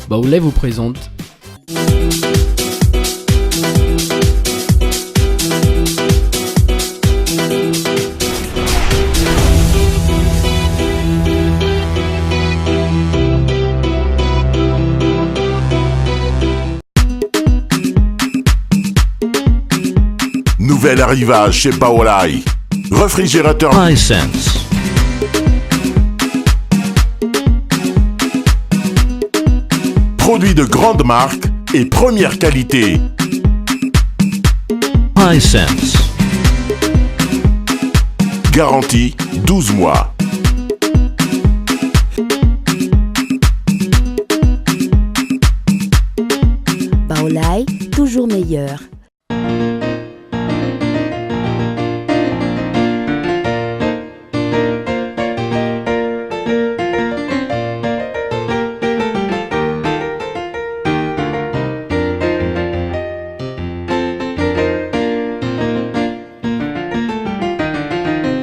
Baoulay vous présente Nouvel arrivage chez Baolai. Réfrigérateur Hisense. Produit de grande marque et première qualité. Hisense. Garantie 12 mois. Baolai, toujours meilleur.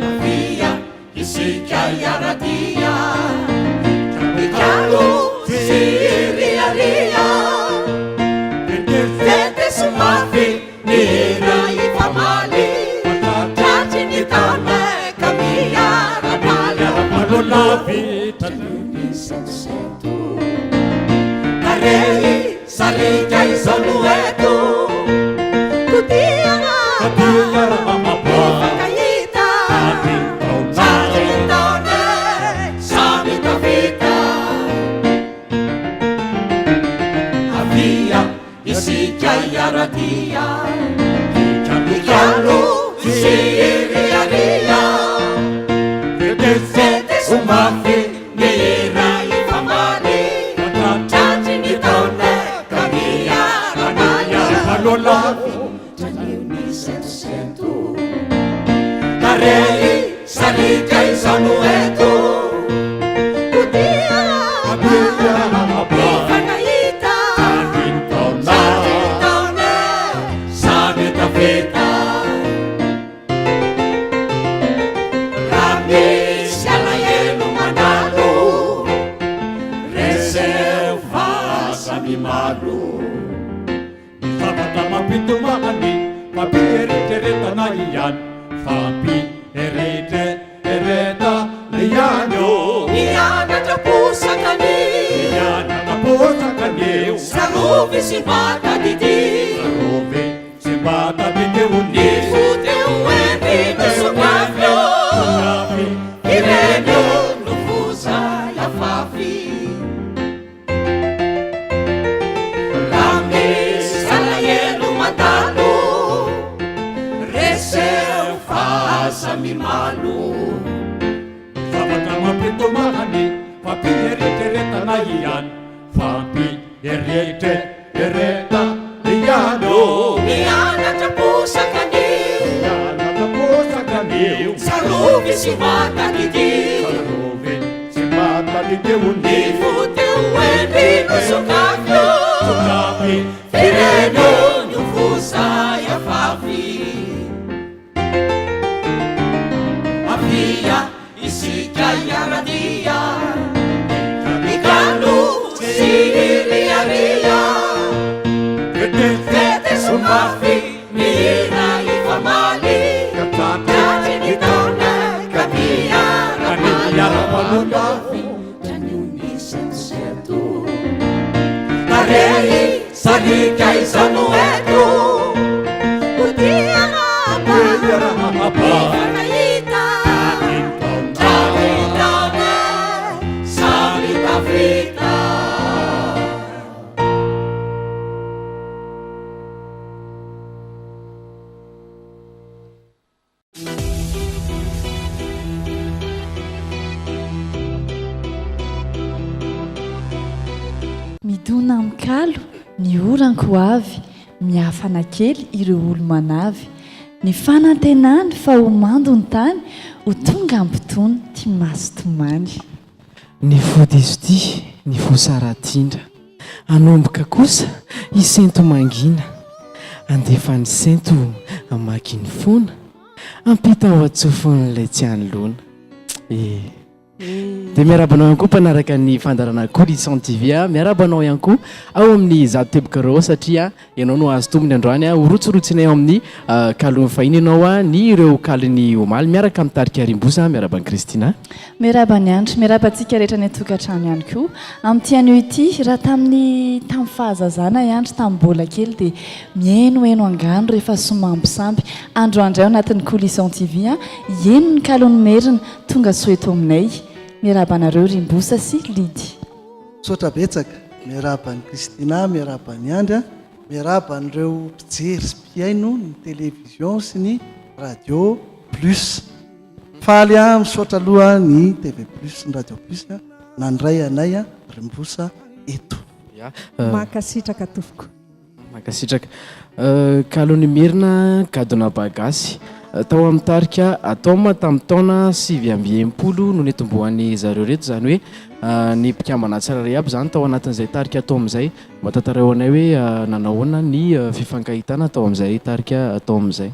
Avia isika hiara-dia Mikalo sy riaria Veteso mafy ny hira hifamaly Tratry ny taona ka miara-miala Lavitra ny sentosento Tarehy sariaka izao no eto Todiana mifankahita Tratry ny taona samy tafita Avia isika hiara-dia Mikalo sy riaria Veteso mafy ny hira hifamaly Tratry ny taona ka miara-miala Lavitra ny sentosento Tarehy sariaka izao no eto Todiana mifankahita Tratry ny taona samy tafita Raha misy alahelo mandalo Reseo fa samy malo Ny zavatra mampitomany Fampieritreretana ihany Fampieritreretana ihany ô Mianatra posaka ny Mianatra posaka ny eo Tsarovy sy mba tadidio Tsarovy sy mba tadidio ny Ny fo teo hendry no sokafy ô Sokafy Ireny ô no foza afafy Raha misy alahelo mandalo Reseo fa aza mimalo Zavatra mampitomany Fampieritreretana ihany Fampieritreretana ihany ô Mianatra posaka ny Mianatra posaka ny eo Tsarovy sy mba tadidio Tsarovy sy mba tadidio ny Ny fo teo hendry no sokafy ô Sokafy Ireny ô no foza afafy Avia isika hiara-dia Mikalo sy riaria Veteso mafy ny hira hifamaly Tratry ny taona ka miara-miala Tranio ny sentosento Tarehy sariaka izao no eto Todiana mifankahita Tratry ny taona samy tafita Midona mikalo ny oran-ko avy, miafana kely ireo olo-manavy. Ny fanantenany fa ho mando ny tany, ho tonga hampitony ty maso tomany. Ny fo diso tia, ny fo sara-tindra. Hanomboka kosa hisento mangina. Handefa ny sento hamaky ny fona. Hampita ao an-tsofin'ilay tsy anoloana. E. Dia miarahaba anao ihany koa mpanaraka ny fandaharana Coulissant TV a. Miarahaba anao ihany koa ao amin'ny zato teboka roa satria ianao no azo tombony androany a. Horotsirotsinay ao amin'ny kalon'ny fahiny ianao ny ireo kalon'ny omaly miaraka amin'ny tarika Rimbosa. Miarahaba an'i Christina. Miarahaba an'i Andry. Miarahaba antsika rehetra any an-tokantrano ihany koa. Amin'ity anio ity, raha tamin'ny tamin'ny fahazazana i Andry tamin'ny mbola kely dia Mihainohaino angano rehefa somambisamby. Androandray ao anatin'ny Coulissant TV a, hieno ny kalon'ny Merina, tonga soa eto aminay. Miarahaba anareo ry Mbosa sy Lidy. Misaotra betsaka. Miarahaba an'i Christina, miarahaba an'i Andry a, miarahaba an'ireo mpijery sy mpihaino ny télévision sy ny radio plus. Faly aho misaotra aloha ny TV plus sy ny radio plus nandray anay ry Mbosa eto. Mankasitraka tompoko. Mankasitraka. Kalon'ny Merina, gadona ba gasy. Tao amin'ny tarika Atoma tamin'ny taona 69 no nitomboan'ny zareo ireto, izany hoe ny mpikambana tsirairay aby izany tao anatin'izay tarika Atoma izay. Mba tantarao anay hoe nanao ahoana ny fifankahitana tao amin'izay tarika Atoma izay.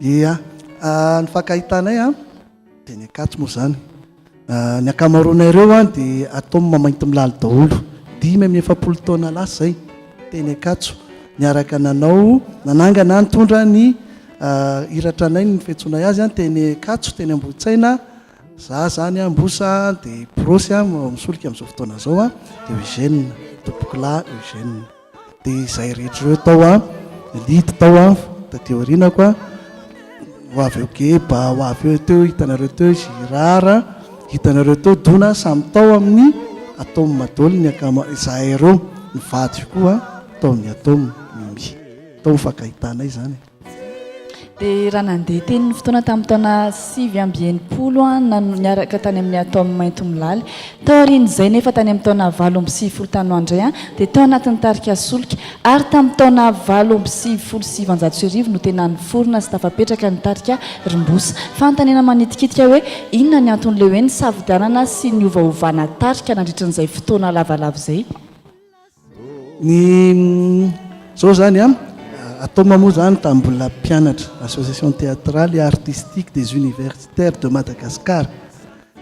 Ia, ny fankahitanay an, dia ny Ankatso moa izany. Ny ankamaroanay ireo an dia atome mainty milaly daholo. 45 taona lasa izay, teny Ankatso, niaraka nanao, nanangana, nitondra ny hira tranainy ny fiantsoanay azy an, teny Ankatso, teny Ambohitsaina, za izany an, Mbosa, dia Prosy an, misolika amin'izao fotoana izao an, dia Eugène, Tompokolahy Eugène. Dia izay rehetra ireo tao an, Lidy tao an, taty aorianako an, ho avy eo Geba, ho avy eo teo hitanareo teo Girard, hitanareo teo Dona, samy tao amin'ny Atome daholo ny akama, izahay ireo, ny vadiko koa tao amin'ny Atome, Mimi. Tao ny fankahitanay izany e. Dia raha nandeha teny ny fotoana tamin'ny taona 69 niaraka tany amin'ny Atome Maintomilaly. Taorian'izay nefa tany amin'ny taona 98 tany ho any indray dia tao anatin'ny tarika Solika ary tamin'ny taona 1998 no tena niforona sy tafapetraka ny tarika Rimbosa. Fanontaniana manitikitika hoe inona ny anton'ilay hoe nisafidianana sy niovaovana tarika nandritran'izay fotoana lavalava izay? Ny zao zany an, Atoma moa zany tamin'ny mbola mpianatra, Association Théâtrale et Artistique des Universitaires de Madagascar,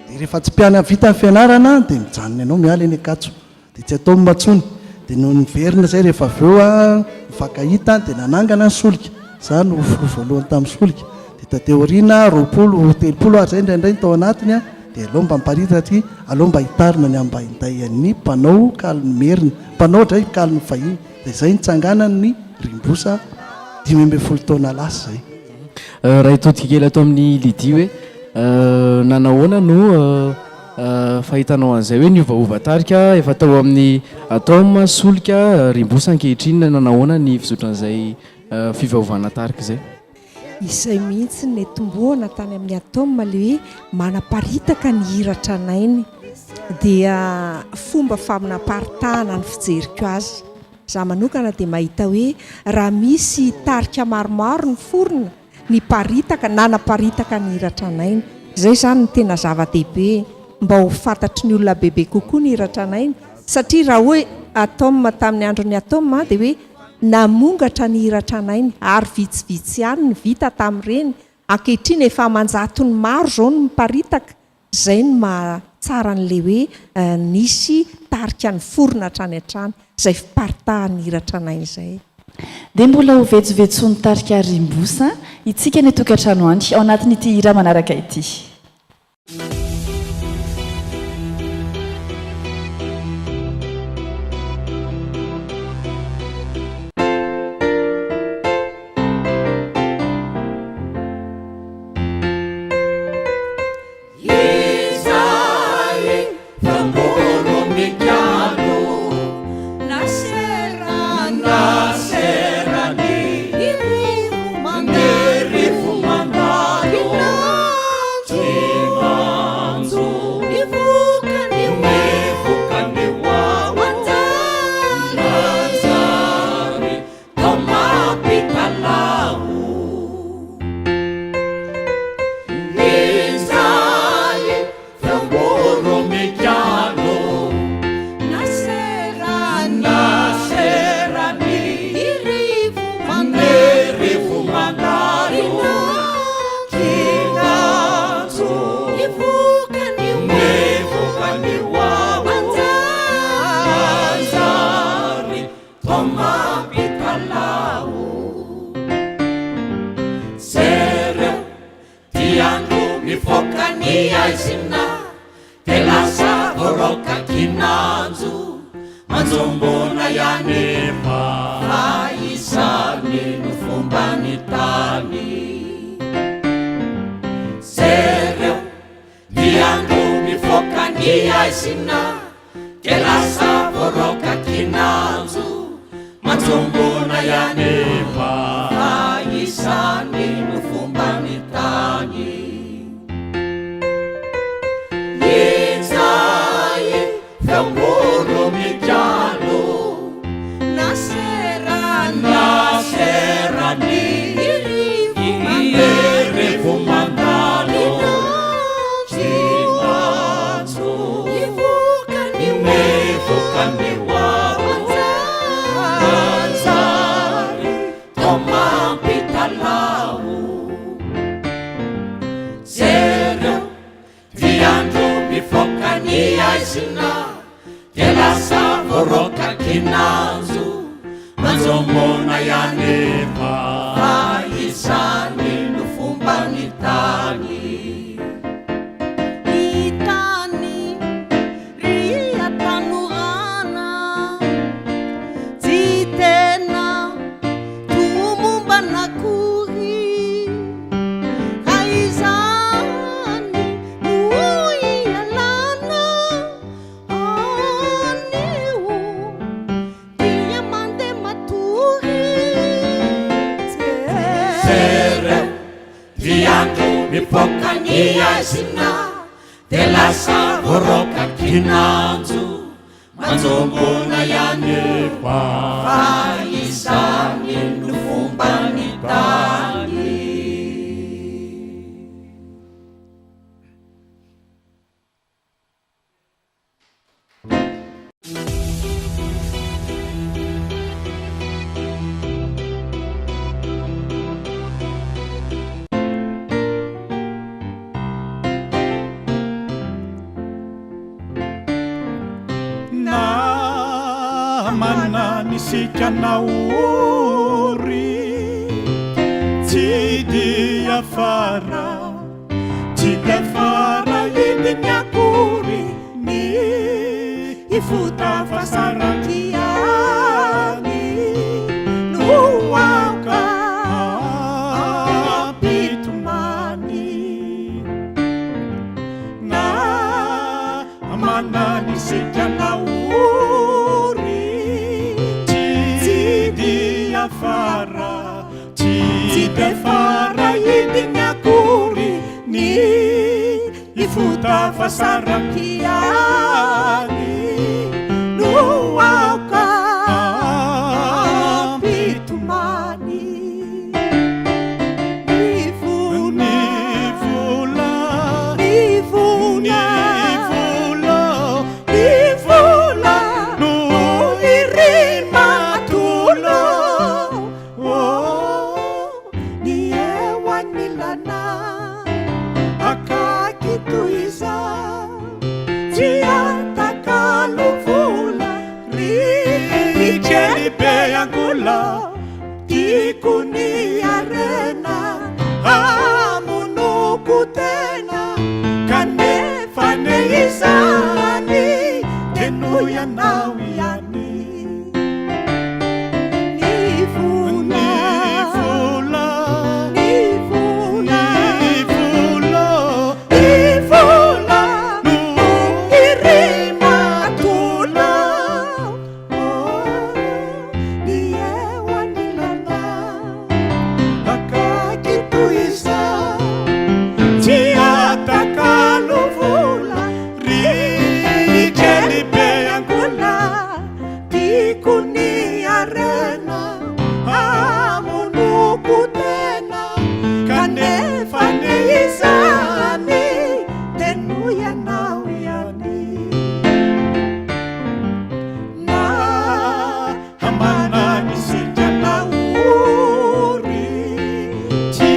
dia rehefa tsy mpiana vita ny fianarana dia mijanona ianao miala eny Ankatso, dia tsy Atoma intsony, dia nony niverina izay rehefa avy eo an, nifankahita dia nanangana ny solika, za no filoha voalohany tamin'ny solika, dia taty aoriana 20, 30 ary izay indraindray ny tao anatiny an, Dia aleo mba miparitaka aty, aleo mba hitarina ny ambaindain'ny mpanao kalon'ny merina, mpanao dray kalon'ny fahiny. Dia izay nitsanganan'ny Rimbosa 15 taona lasa izay. Raha hitodika kely ato amin'i Lydie hoe nanahoana no fahitanao an'izay hoe niovaova tarika efa tao amin'ny Atome, Solika, Rimbosa ankehitriny, nanahoana ny fizotran'izay fiovaovana tarika izay? Izay mihitsy ny netombohana tany amin'ny atome ilay hoe manaparitaka ny hira tranainy dia fomba faminaparitahana ny fijeriko azy. Za manokana dia mahita hoe raha misy tarika maromaro niforona, niparitaka, nanaparitaka ny hira tranainy. Izay izany no tena zava-dehibe mba ho fantatry ny olona bebe kokoa ny hira tranainy satria raha hoe atome tamin'ny andron'ny atome dia hoe Namongatra ny hira tranainy ary vitsivitsy ihany ny vita tamin'ireny, ankehitriny efa aman-jatony maro izao no miparitaka, izay no maha tsara an'ilay hoe nisy tarika niforona hatrany hatrany, izay fiparitahan'ny hira tranainy izay. Dia mbola ho vetsovetsoin'ny tarika Rimbosa itsika any an-tokantrano any, ao anatin'ity hira manaraka ity. mitalaho. Jereo ty andro mivoaka ny aizina dia lasa voaroaka kinanjo manjombona ihany fa izany no fomban'ny tany. Ny tany ry hatanorana tsy tena tomombana akory raha izany no ialana anio dia mandeha matory. Jereo ty andro mipoaka ny aizina dia lasa voaroaka kinanjo manjombona ihany fa izany no fomban'ny tany. Namana nisika naory tsy dia fara Tsy dia fara hidiny akory ny hifota fa saraky ihany no aoka hampitomany. Na manan'isika naory tsy dia fara Tsy dia farahidiny akory ny hifota fa saraky ihany no aoka hampitomany. Ny vola, ny vola, ny vola, ny vola no irima tolo. Oh, ny eo anilana akaiky toy izao, tsy atakalo vola ry kely be angola, tiako ny harena hamonoko tena, kanefa ne izany dia noho ianao ihany. Ny vola, ny vola, ny vola, ny vola no irimatona. Oh, ny eo anilana akaiky toy izao, tsy atakalo vola ry kely be angola. Tiako ny harena hamonoko tena kanefa anie izany dia noho ianao ihany na manan'isika naory tsy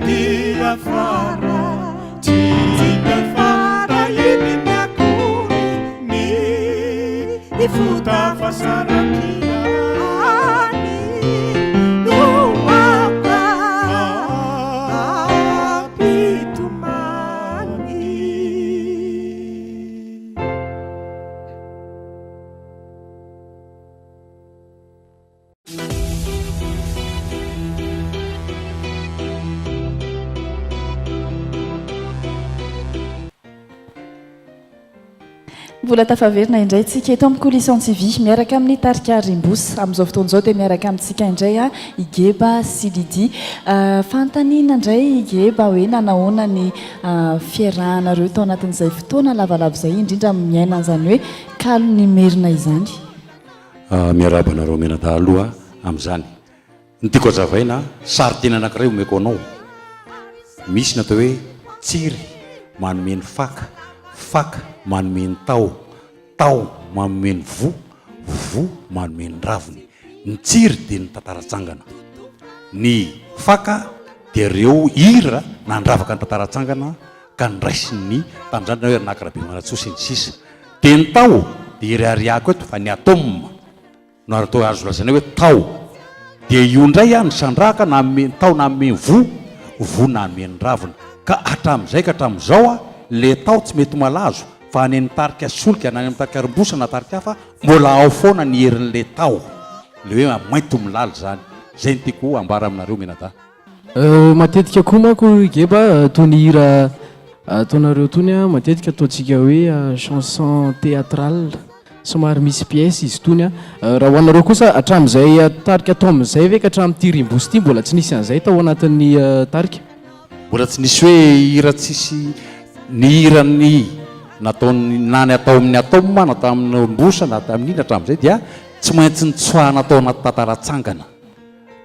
dia fara tsy dia fara hidiny akory ny Ny fotafasaraka ihany no aoka hampitomany. Mbola tafaverina indray tsika eto amin'ny Coulisson TV miaraka amin'ny tarika Rimbos. Amin'izao fotoana izao dia miaraka amintsika indray i Geba sy Lydie. Fanontaniana indray i Geba hoe nanahoana ny fiarahanareo tao anatin'izay fotoana lavalava izay indrindra miaina an'izany hoe kalon'ny Merina izany. Miarahaba anareo mianadahy aloha amin'izany. Ny tiako hazavaina, sarin-teny anankiray omeko anao. Misy ny atao hoe tsiry manome ny faka, faka manome ny taho, taho manome ny voa, voa manome ny raviny. Ny tsiry dia ny tantara tsangana. Ny. Faka dia ireo hira nandravaka ny tantara tsangana ka noraisin'ny tamin'izany na hoe Rinaka Rabemanantsoa sy ny sisa. Dia ny tao dia ireharehako eto fa ny atôma no ary atao azo lazaina hoe tao. Dia io indray an, ny sandrahaka nanome ny tao nanome ny voa, voa nanome ny ravina. Ka hatramin'izay ka hatramin'izao an, le tao tsy mety malazo fa any amin'ny tarika solika na any amin'ny tarika rimbosa na tarika hafa mbola ao foana ny herin'le tao. Le hoe mainty milaly izany. Izay no tiako ambara aminareo mianadahy. Matetika koa manko i Geba itony hira ataonareo itony matetika ataontsika hoe chanson théâtrale, somary misy pièce izy itony. Raha ho anareo kosa hatramin'izay tarika tao amin'izay ve ka hatramin'ity Rimbosy ity mbola tsy nisy an'izay tao anatin'ny tarika? Mbola tsy nisy hoe hira tsisy ny hiran'ny nataon'ny na ny atao amin'ny Atome na tamin'ny Rimbosa na tamin'inona hatramin'izay dia tsy maintsy nitsoahana tao anaty tantara tsangana.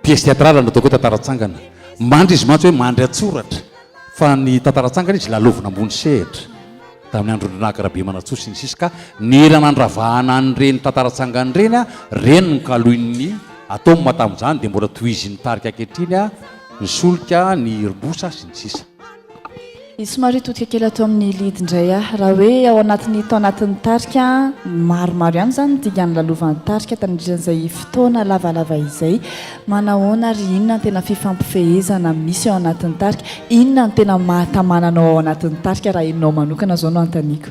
Pièce théâtrale no ataoko hoe tantara tsangana. Mandry izy mantsy hoe mandry an-tsoratra fa ny tantara tsangana izy lalaovina ambony sehatra. Tamin'ny andron'i Rinaka Rabemanantsoa sy ny sisa ka ny hira nandravahana an'ireny tantara tsangana ireny, ireny no kaloin'ny Atome tamin'izany dia mbola tohizin'ny tarika ankehitriny, ny solika, ny rimbosa sy ny sisa. Somary hitodika kely ato amin'ny lead indray aho. Raha hoe ao anatin'ny tao anatin'ny tarika, maromaro ihany izany ny dingan'ny lalovan'ny tarika tandritran'izay fotoana lavalava izay. Manahoana ary inona ny tena fifampifehezana misy ao anatin'ny tarika? Inona no tena mahatamana anao ao anatin'ny tarika raha ianao manokana izao no anontaniako?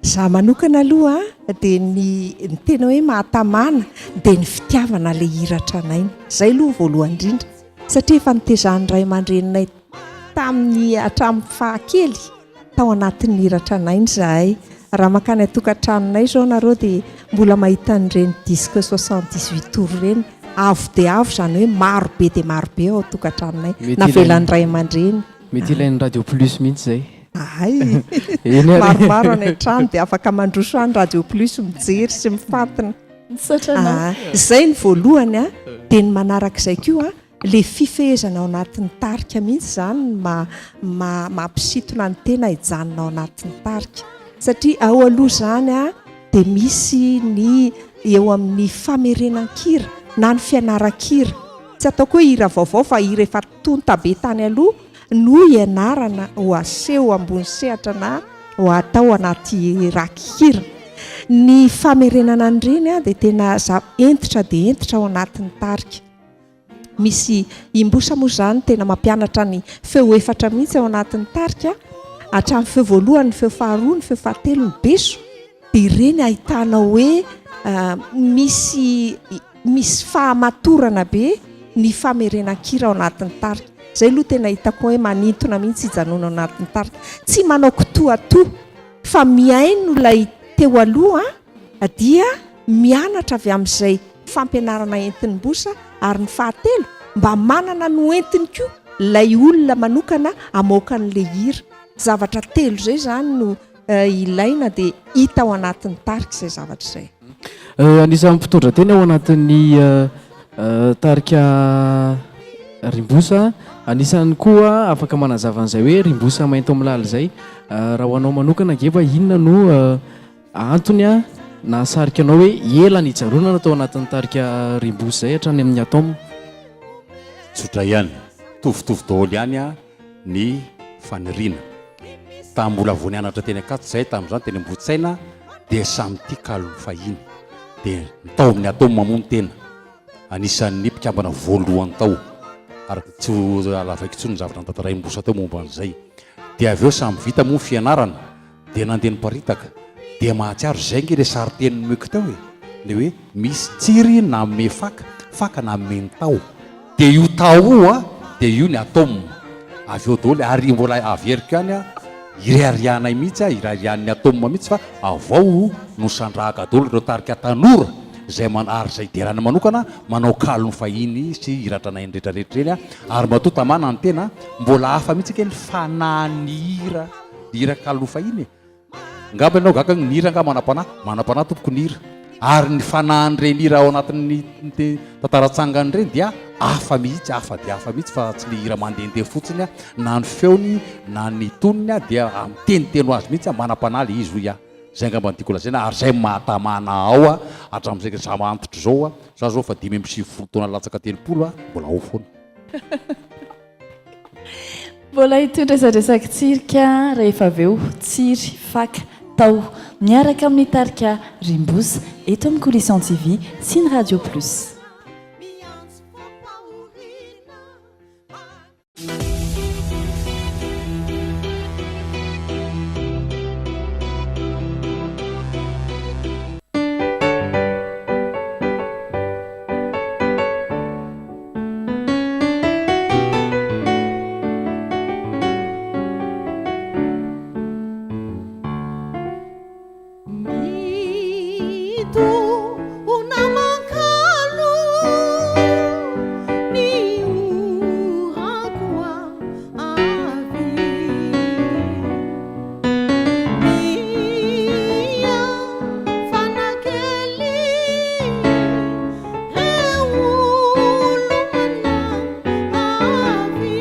Izaho manokana aloha dia ny ny tena hoe mahatamana dia ny fitiavana ilay hira tranainy. Izay aloha voalohany indrindra satria efa nitezahan'ny ray aman-dreninay Tamin'ny hatramin'ny fahakely, tao anatin'ny hira tranainy izahay. Raha mankany an-tokantranonay izao nareo dia mbola mahita an'ireny disque 78 tours ireny. Avo dia avo izany hoe maro be dia maro be ao an-tokantranonay. Mety Navelan'ny ilain'ny ray aman-dreny. Mety ilain'ny Radio Plus mihitsy izay. Hay! Eny ary. Maromaro any an-trano dia afaka mandroso any Radio Plus mijery sy mifantina. Misaotra anao. Ah, izay ny voalohany an, dia ny manarak'izay koa Le fifehezana ao anatin'ny tarika mihitsy izany no maha maha mampisintona ny tena hijanona ao anatin'ny tarika. Satria ao aloha izany an, dia misy ny eo amin'ny famerenan-kira na ny fianaran-kira. Tsy ataoko hoe hira vaovao fa hira efa tonta be tany aloha no ianarana ho aseho ambony sehatra na ho atao anaty raki-kira. Ny famerenana an'ireny an dia tena za- hentitra dia hentitra ao anatin'ny tarika. Misy imbosa moa izany tena mampianatra ny feo efatra mihitsy ao anatin'ny tarika, hatramin'ny feo voalohany, ny feo faharoa, ny feo fahatelo, ny beso, dia ireny ahitanao hoe misy misy fahamatorana be ny famerenan-kira ao anatin'ny tarika. Izay aloha tena hitako hoe manintona mihitsy hijanona ao anatin'ny tarika. Tsy manao kitoatoa fa mihaino ilay teo aloha dia mianatra avy amin'izay fampianarana entin'ny mbosa ary ny fahatelo mba manana ny hoentiny koa ilay olona manokana hamoaka an'ilay hira. Zavatra telo izay izany no ilaina dia hita ao anatin'ny tarika izay zavatra izay. Anisan'ny mpitondra teny ao anatin'ny tarika Rimbosa, anisan'ny koa afaka manazava an'izay hoe Rimbosa Maintomilaly izay. Raha ho anao manokana angamba inona no Antony nahasarika anao hoe ela nijanonana tao anatin'ny tarika Rimbosa izay hatrany amin'ny Atome? Tsotra ihany, mitovitovy daholo ihany ny faniriana. Tamin'ny mbola vao nianatra teny Ankatso izahay tamin'izany, teny Ambohitsaina, dia samy tia kalon'ny fahiny. Dia ny tao amin'ny Atome moa ny tena anisan'ny mpikambana voalohany tao. Ary tsy ho halavaiko intsony ny zavatra notantarain'i Mbosa teo momba an'izay. Dia avy eo samy vita moa ny fianarana. Dia nandeha niparitaka. Dia mahatsiaro izay nge le sarin-teny nomeko teo e! Le hoe misy tsiry nanome faka, faka nanome ny taho. Dia io taho io a, dia io ny atome. Avy eo daholo, ary mbola averiko ihany a, ireharehanay mihitsy a, ireharehan'ny atome mihitsy fa avao no sandrahaka daholo ireo tarika tanora izay man, ary izay derana manokana manao kalon'ny fahiny sy hira tranainy rehetrarehetra ireny a, ary matoa tamana ny tena, mbola hafa mihitsy ange ny fanahin'ny hira. Ny hira kalo fahiny e! Angamba ianao gaga ny hira angaha manam-panahy? Manam-panahy tompoko ny hira. Ary ny fanahin'ireny hira ao anatin'ny tantara tsangana ireny dia hafa mihitsy, hafa dia hafa mihitsy fa tsy le hira mandehandeha fotsiny na ny feony na ny tonony dia miteniteny ho azy mihitsy, manam-panahy le izy hoy aho. Zay angamba no tiako lazaina ary zay no mahatamana ao hatramin'izay za antitra izao, za zao efa 95 taona latsaka 30 mbola ao foana. Mbola hitondra resadresaka tsirika rehefa avy eo, tsiry, faka, tao, miaraka amin'ny tarika Rimbosa eto amin'ny Coulisson TV sy ny Radio Plus. Midona mankalo ny orako avy. Miafana kely reo olo-manavy.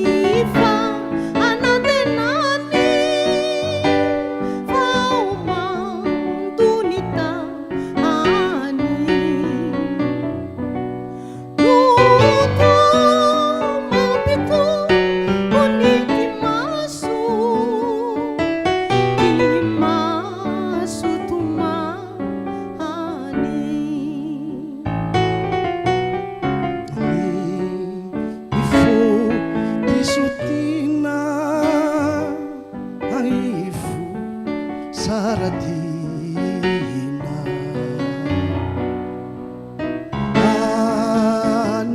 Ny fanantenany vao mando ny tany. No toa mampitombo ny maso, ty maso tomany. Ny fo diso tiana ny fo sara-tiana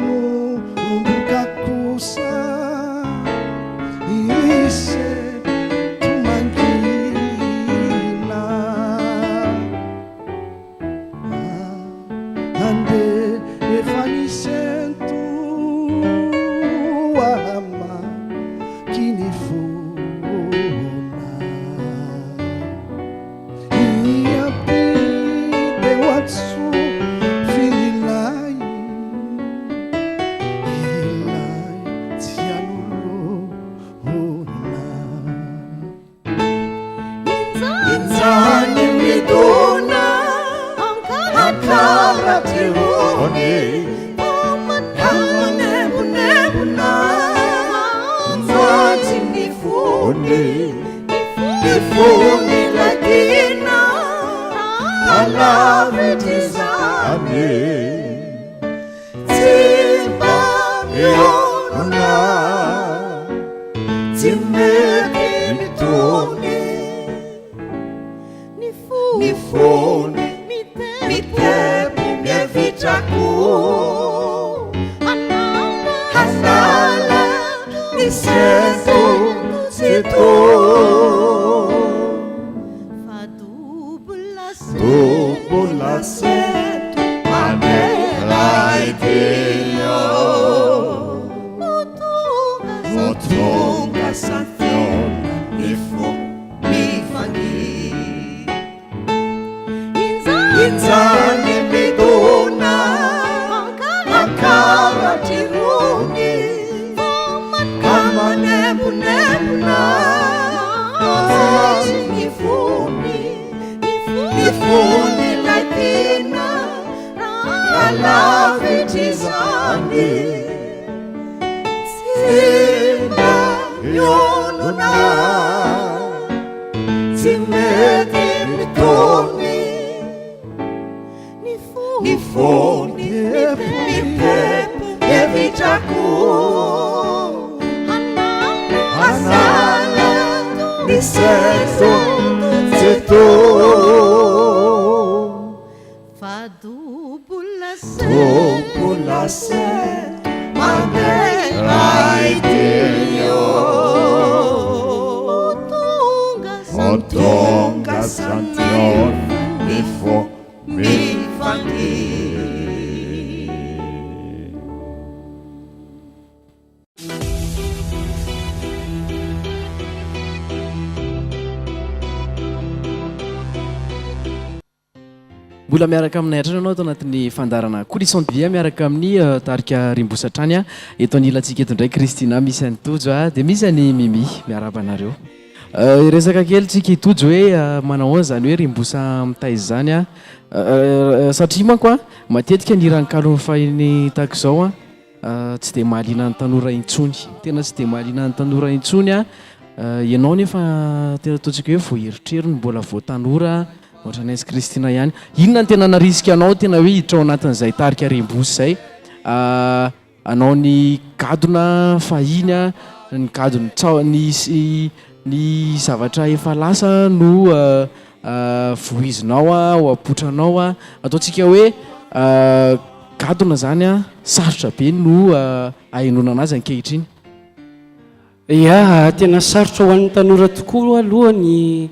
Hanomboka kosa hisento mangina. Andeha efa nisento hamaky ny fona. Hiampita eo an-tsofin'ilay ilay tsy anoloana. Injany midona ankaratreony Manembonembona Mivatsy ny fony Ny fony ilay tiana Alavitr'izany Tsy mba mionona Tsy mety mitony Ny fony mitepo mievitra koa Hanala ny sento tsy to Double sento manera ity Ho tonga santiona ny fo mivangy Injany midona ankaratr'irony Ka manembonembona ny fony Ny fony ilay tiana raha lavitr'izany Tsy mba mionona Tsy mety mitony Ny fony mitempo hevitra koa Hanala ny sento tsy to Double sento mandeha ity Ho tonga santiona ny fo mifandia. Mbola miaraka aminay hatrany ianao ato anatin'ny fandaharana Coulisses de vie miaraka amin'ny tarika Rimbosa hatrany. Eto anilantsika eto indray Christina, misy an'i Tojo dia misy an'i Mimi. Miarahaba anareo. Hiresaka kely tsika i Tojo hoe manahoana izany hoe rimbosa mitaiza izany an. Satria manko an, matetika ny hiran'ny kalon'ny fahiny tahaka izao an, tsy dia mahaliana ny tanora intsony. Tena tsy dia mahaliana ny tanora intsony an. Ianao nefa tena ataontsika hoe vao erotrerony, mbola vao tanora, ohatran'i Haintsy Christina ihany. Inona no tena narisika anao tena hoe hiditra ao anatin'izay tarika Rimbosa izay? Hanao ny gadona fahiny, ny gadona tsa- ny ny zavatra efa lasa no voizinao, ho apotranao. Ataontsika hoe gadona izany sarotra be no ahenoana anazy ankehitriny. Ya, tena sarotra ho an'ny tanora tokoa aloha ny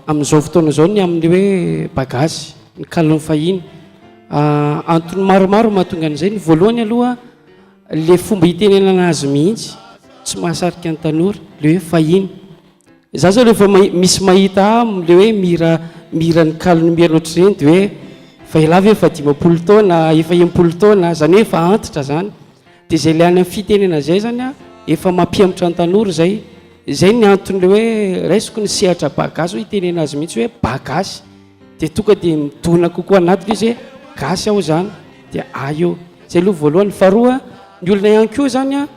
amin'izao fotoana izao ny amin'ny hoe bagasy, ny kalon'ny fahiny. Antony maromaro mahatonga an'izay. Ny voalohany aloha, ilay fomba itenenana azy mihitsy tsy mahasarika ny tanora, ilay hoe fahiny. Za zao rehefa misy mahita ahy amin'ilay hoe mihira mihira ny kalon'ny merina ohatr'ireny dia hoe fa ialahy ve efa 50 taona, efa 60 taona, izany hoe efa antitra izany. Dia izay ilay any amin'ny fitenena izay izany an, efa mampihemotra ny tanora izay. Izay ny anton'ilay hoe raisiko ny sehatra ba gasy hoe itenena azy mihitsy hoe ba gasy. Dia tonga dia midona kokoa anatiko izy hoe gasy aho izany, dia ahy io. Izay aloha voalohany. Faharoa, ny olona ihany koa izany an,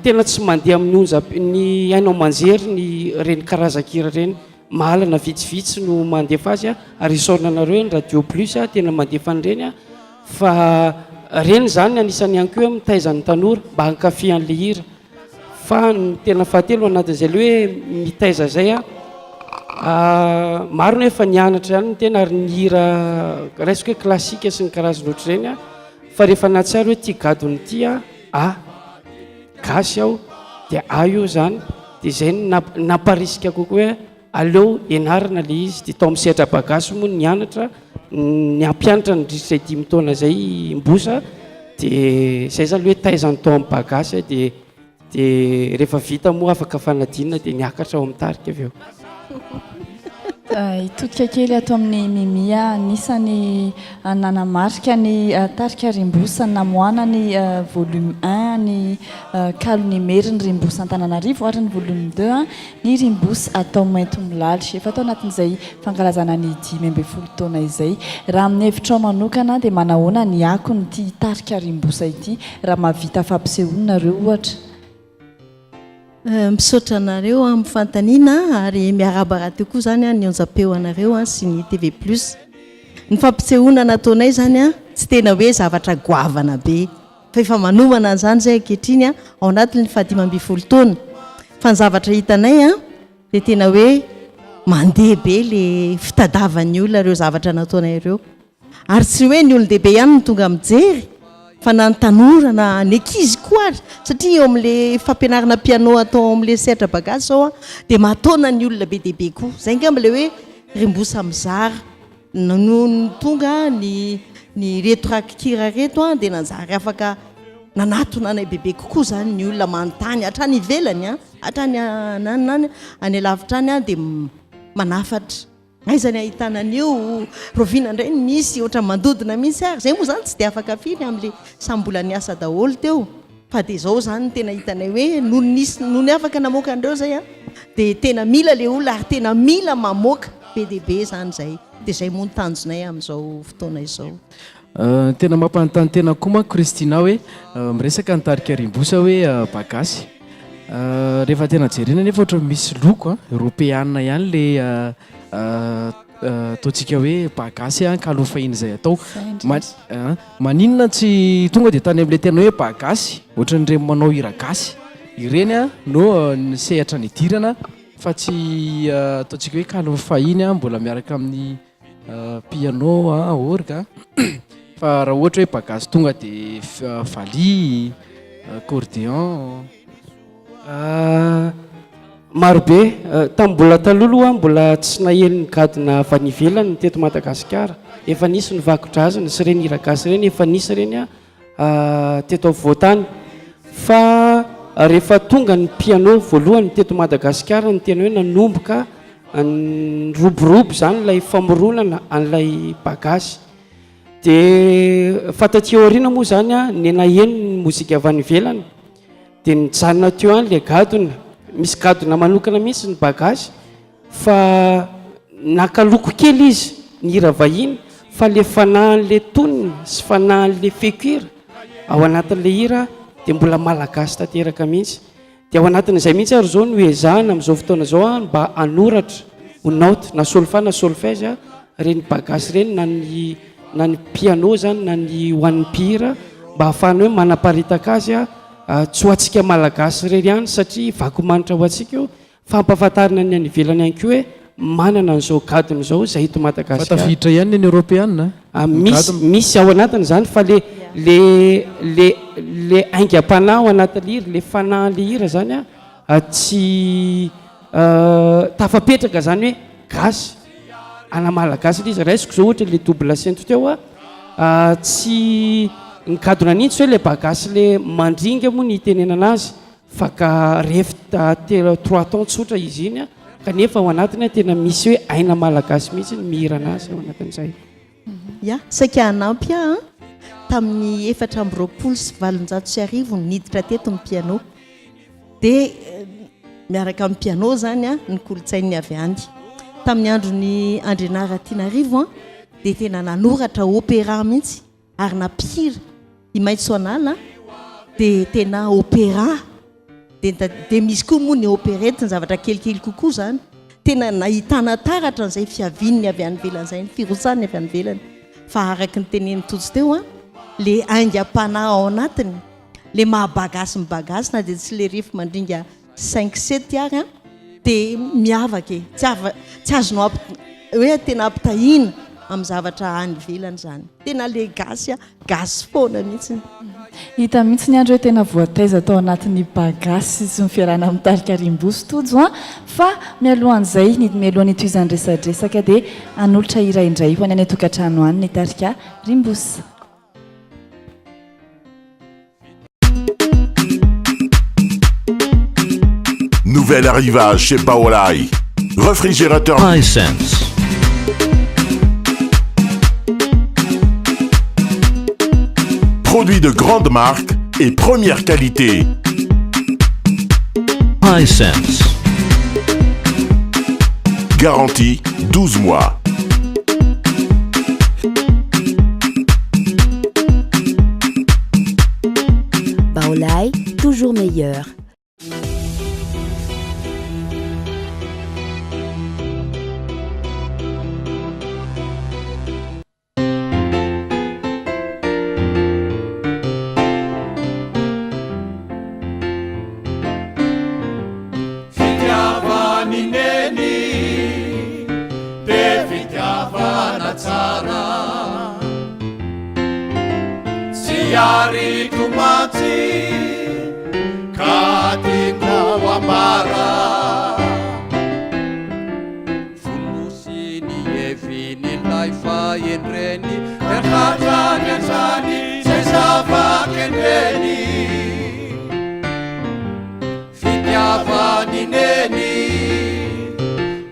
tena tsy mandeha amin'ny onja, ny haino aman-jery ny ireny karazan-kira ireny. Mahalana vitsivitsy no mandefa azy ary isaorana anareo ny Radio Plus tena mandefa an'ireny an. Fa reny izany anisan'ny ihany koa hoe mitaiza ny tanora mba hankafy an'ilay hira. Fa ny tena fahatelo anatin'izay ilay hoe mitaiza izay an, maro ny efa nianatra ihany ny tena ary nihira raisiko hoe classique sy ny karazany ohatr'ireny an, fa rehefa nahatsiaro hoe ity gadona ity an, ah, gasy aho dia ahy io izany, dia izay no namparisika kokoa hoe Aleo ianarana le izy, dia tao amin'ny sehatra bagasy moa nianatra, ny hampianatra nandritra izay dimy taona izay i Mbosa, dia izay izany hoe taizany tao amin'ny bagasy dia dia rehefa vita moa afaka fanadinana dia niakatra ao amin'ny tarika avy eo. Hitodika kely ato amin'i Mimi aho, anisan'ny nanamarika ny tarika Rimbosa namoahana ny volume un ny Kalon'imeriny Rimbosa Antananarivo ary ny volume deux Ny Rimbos atao maintomilaly. Efa tao anatin'izay fankalazana ny 15 taona izay. Raha amin'ny hevitrao manokana dia manahoana ny akon'ity tarika Rimbosa ity raha mahavita fampisehoana nareo ohatra? Misaotra anareo amin'ny fanontaniana ary miarahaba rahateo koa izany ny onjam-peo anareo sy ny TV plus. Ny fampisehoana nataonay izany tsy tena hoe zavatra goavana be. Fa efa manomana an'izany izay ankehitriny ao anatin'ny faha-15 taona. Fa ny zavatra hitanay dia tena hoe mandeha be ilay fitadavan'ny olona ireo zavatra nataonay ireo. Ary tsy hoe ny olon-dehibe ihany no tonga mijery fa na ny tanora na ny ankizy koa ary satria eo amin'ilay fampianarana piano atao ao amin'ilay sehatra bagasy izao dia mahataona ny olona be dia be koa. Izay angamba ilay hoe rimbosa mizara. Nony tonga ny ny ireto rakikira ireto an, dia nanjary afaka nanatona anay bebe kokoa izany ny olona manontany hatrany ivelany an, hatrany any any any alavitra any an, dia manafatra. Aiza ny ahitana an'io? Rahoviana indray no misy? Ohatran'ny mandodona mihitsy ary. Izay moa izany tsy dia afaka firy amin'ilay samy mbola niasa daholo teo. Fa dia izao izany no tena hitanay hoe nony nisy nony afaka namoaka an'ireo izay an, dia tena mila ilay olona ary tena mila mamoaka be dia be izany izay. Dia izay moa no tanjonay amin'izao fotoana izao. Ny tena mampanontany tena koa manko Christina hoe miresaka ny tarika Rimbosa hoe bagasy. Rehefa tena jerena nefa ohatran'ny misy loko eoropeana ihany le ataontsika hoe bagasy kalo fahiny izay atao. Maninona tsy tonga dia tany amin'ilay tena hoe ba gasy, ohatran'ireny manao hira gasy ireny no ny sehatra nidirana fa tsy ataontsika hoe kalon'ny fahiny mbola miaraka amin'ny piano, orga fa raha ohatra hoe ba gasy tonga dia valiha, accordéon. Maro be. Tamin'ny mbola taloha aloha mbola tsy naheno ny gadona avy any ivelany ny teto Madagasikara. Efa nisy ny vakodrazana sy ireny hira gasy ireny, efa nisy ireny teto afovoan-tany. Fa rehefa tonga ny piano voalohany teto Madagasikara no tena hoe nanomboka niroborobo izany ilay famoronana an'ilay bagasy. Dia fa taty aoriana moa izany ny naheno ny mozika avy any ivelany. Dia nijanona teo ihany ilay gadona. Misy gadona manokana mihitsy ny ba gasy fa naka loko kely izy ny hira vahiny fa le fanahin'le tonony sy fanahin'le feon-kira ao anatin'le hira dia mbola malagasy tanteraka mihitsy. Dia ao anatin'izay mihitsy ary izao no ezahana amin'izao fotoana izao mba hanoratra ho naoty na solfa na solfège ireny ba gasy ireny na ny na ny piano izany na ny ho an'ny mpihira mba hahafahana hoe manaparitaka azy tsy ho antsika malagasy irery ihany satria vakomanitra ho antsika io fa ampahafantarina ny any ivelany ihany koa hoe manana an'izao gadona izao izay eto Fa Madagasikara. tafiditra ihany ny any Eoropeana Ah, ny misy gadona. misy ao anatiny izany fa le le le le aingam-panahy ao anatin'le hira, le fanahin'le hira izany a tsy tafapetraka izany hoe gasy, ana malagasy le izy. Raisiko izao ohatra le double sento teo a, tsy ny gadona an'iny tsy hoe le ba gasy le mandringa moa ny itenenana azy Fa ka ref telo trois temps tsotra izy iny kanefa ao anatiny tena misy hoe aina malagasy mihitsy ny mihira anazy ao anatin'izay. Ya, saika hanampy aho an! Tamin'ny 1824 no niditra teto ny piano. Dia miaraka amin'ny piano izany an, ny kolontsain'ny avy any. Tamin'ny andron'i Andrianary Tianarivo an, dia tena nanoratra opéra mihitsy. Ary na mpihira i Maitsoanala dia tena opéra dia dia misy koa moa ny operette ny zavatra kelikely kokoa izany tena nahitana taratra an'izay fiavian'ny avy any ivelany izay ny firotsahany avy any ivelany fa araka ny tenenin'i Tojo teo an le aingam-panahy ao anatiny le maha bagasy ny bagasy na dia tsy le ref mandringa Cinq sept ary an, dia miavaka e, tsy ava, tsy azonao ampi, hoe tena ampitahiana amin'ny zavatra any ivelany izany. Tena le gasy an, gasy foana mihitsy. Hita mihitsy ny andro hoe tena voataiza tao anatin'ny ba gasy sy ny fiarahana amin'ny tarika Rimboso Tojo an! Fa mialohan'izay, ny mialohan'ny hitohizan'ny resadresaka dia hanolotra hira indray ho an'ny any an-tokantrano any ny tarika Rimbosa. Nouvel arrivage chez Baolai. Réfrigérateur Hisense. Produit de grande marque et première qualité. Hisense. Garantie 12 mois. Baolai, toujours meilleur. Fitiavan'i Neny dia fitiavana tsara Tsy aritro mantsy ka tiako ambara Fonosiny hevin'ilay fahendreny Dia hatrany hatrany izay zava-kendreny Fitiavan'i Neny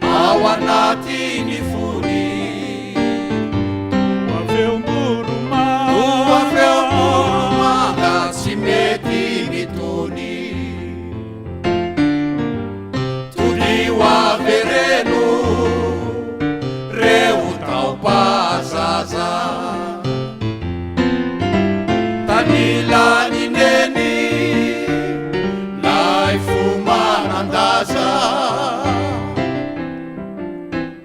ao anatin'ny fony Toa feom-boromanga Toa feom-boromanga tsy mety mitony Todio avereno reo taom-pahazaza Tanilan'i Neny lay fo manan-daza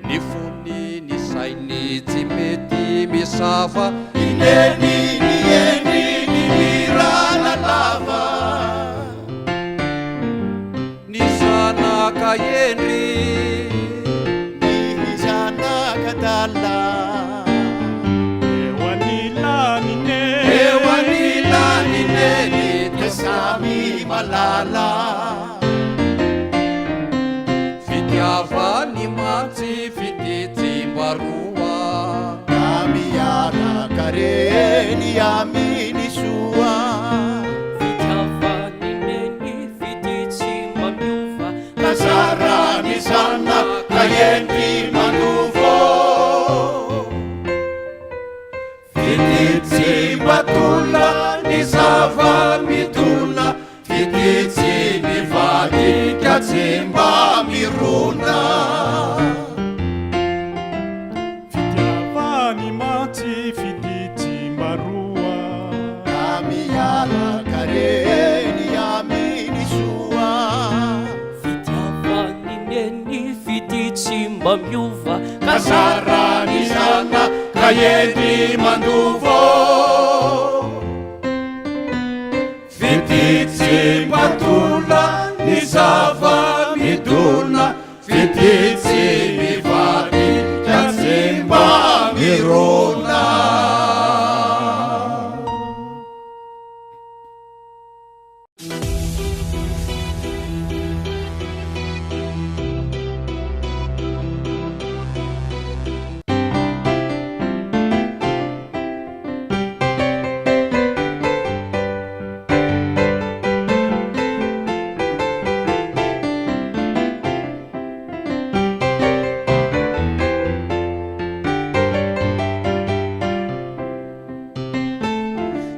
Ny fony ny sainy tsy mety misava I Neny ny endriny mirana lava Ny zanaka hendry. Ny zanaka adala. Eo anilan'i Neny. Eo anilan'i Neny dia samy malala. Fitiavany mantsy fitia tsy mba roa. Ka miaraka reny amin'ny soa. Fitiavan'i Neny. Fitia tsy mba miova. Ka zara ny zanaka hendry mandova ô. Fitia tsy mba tolona ny zava-midona, fitia tsy mivadika tsy. hendry mandova ô. Fitia tsy mba tolona ny zava-midona, fitia tsy mivadika tsy mba mirona.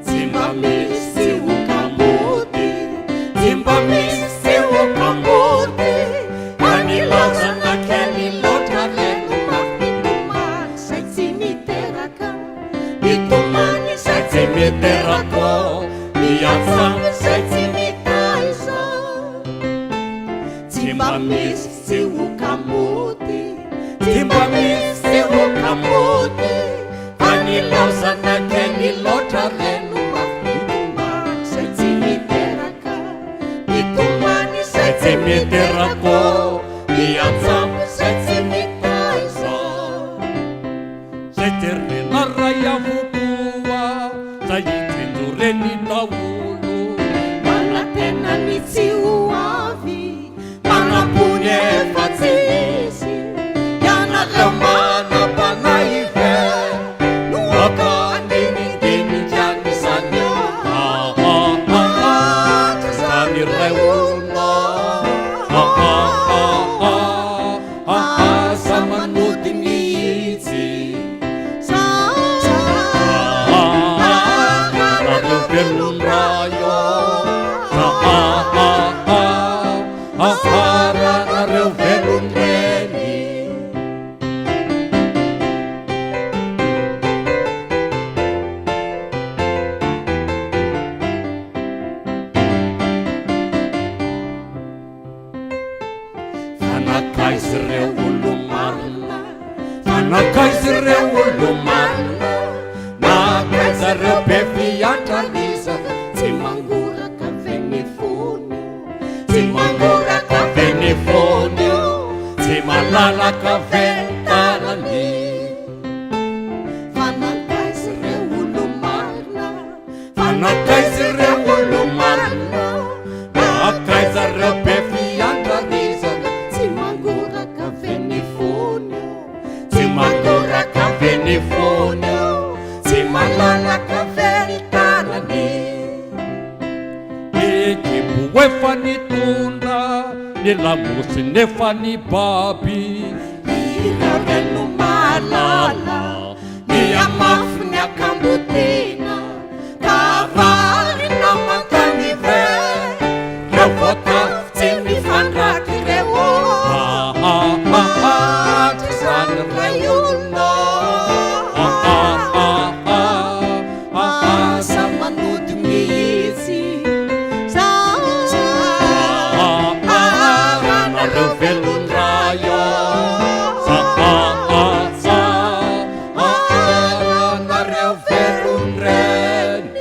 Tsy mba misy ho kamboty, tsy mba misy ho kamboty, ka nilaozana kely loatra reny mafy mitomany izay tsy miteraka, mitomany izay tsy miteraka, miantsampy izay tsy mitaiza. Tsy mba misy tsy ho kamoty, tsy mba misy ho kamoty, fa nilaozana kely loatra re no mafy mitomany izay tsy miteraka, mitomany izay tsy miteraka, miantsampy izay tsy mitaiza. Zay terena ray avokoa, zay hitsinjo reny daholo. Manantena ny tsy ho avy, manam-pony efa tsy hisy. Ianareo manam-panahy ve no aoka handinidinika an'izany Hatrizany ray olona. Aza manody mihitsy Nareo velon-dray ô Aharanareo velon-dreny. Fa nankaiza ireo olo-marina? Fa nankaiza ireo olo-marina? Nankaiza ireo be fiantraniza? Tsy mangoraka ve ny fony io? Tsy mangoraka ve ny fony io? Tsy malalaka ve ny tanany? Fa nankaiza ireo olo-marina? Fa nankaiza ireo olo-marina? Nankaiza ireo be fiandrarizana? Tsy mangoraka ve ny fony io? Tsy mangoraka ve ny fony io? Tsy malalaka ve ny tanany? Ny kibo efa nitondra, ny lamosiny efa nibaby. Ireo re no mahalala Ny hamafy ny akambotiana ka avarina mankany ve Reo voatavo tsy mifandraky ireo Hatrizany ray olona Aza manody mihitsy Nareo velon-dray Anareo velon-dreny.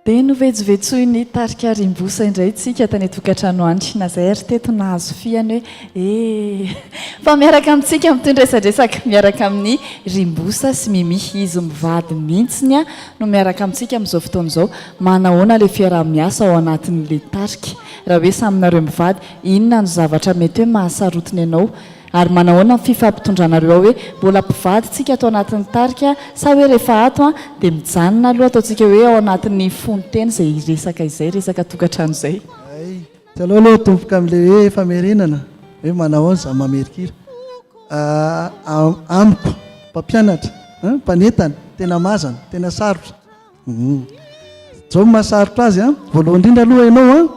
Dia novetsovetsoin'ny tarika Rimbosa indray tsika tany an-tokantrano any. Na izay ary teto nahazo fihany hoe eh! Fa miaraka amintsika mitohy ny resadresaka miaraka amin'i Rimbosa sy Mimi. Izy mivady mihitsiny no miaraka amintsika amin'izao fotoana izao. Manahoana ilay fiaraha-miasa ao anatin'ilay tarika? Raha hoe samy nareo mivady, inona no zavatra mety hoe mahasarotiny anao Ary manahoana ny fifampitondranareo ao hoe mbola mpivady tsika ato anatin'ny tarika sa hoe rehefa ato an dia mijanona aloha ataontsika hoe ao anatin'ny fonon-tena izay resaka izay resaka tokantrano izay. Hay, tsy aleo aloha atomboka amin'ilay hoe famerenana hoe manahoana izaho mamerin-kira. Amiko, mpampianatra, mpanentana, tena mazana, tena sarotra. Izao no mahasarotra azy an, voalohany indrindra aloha ianao an,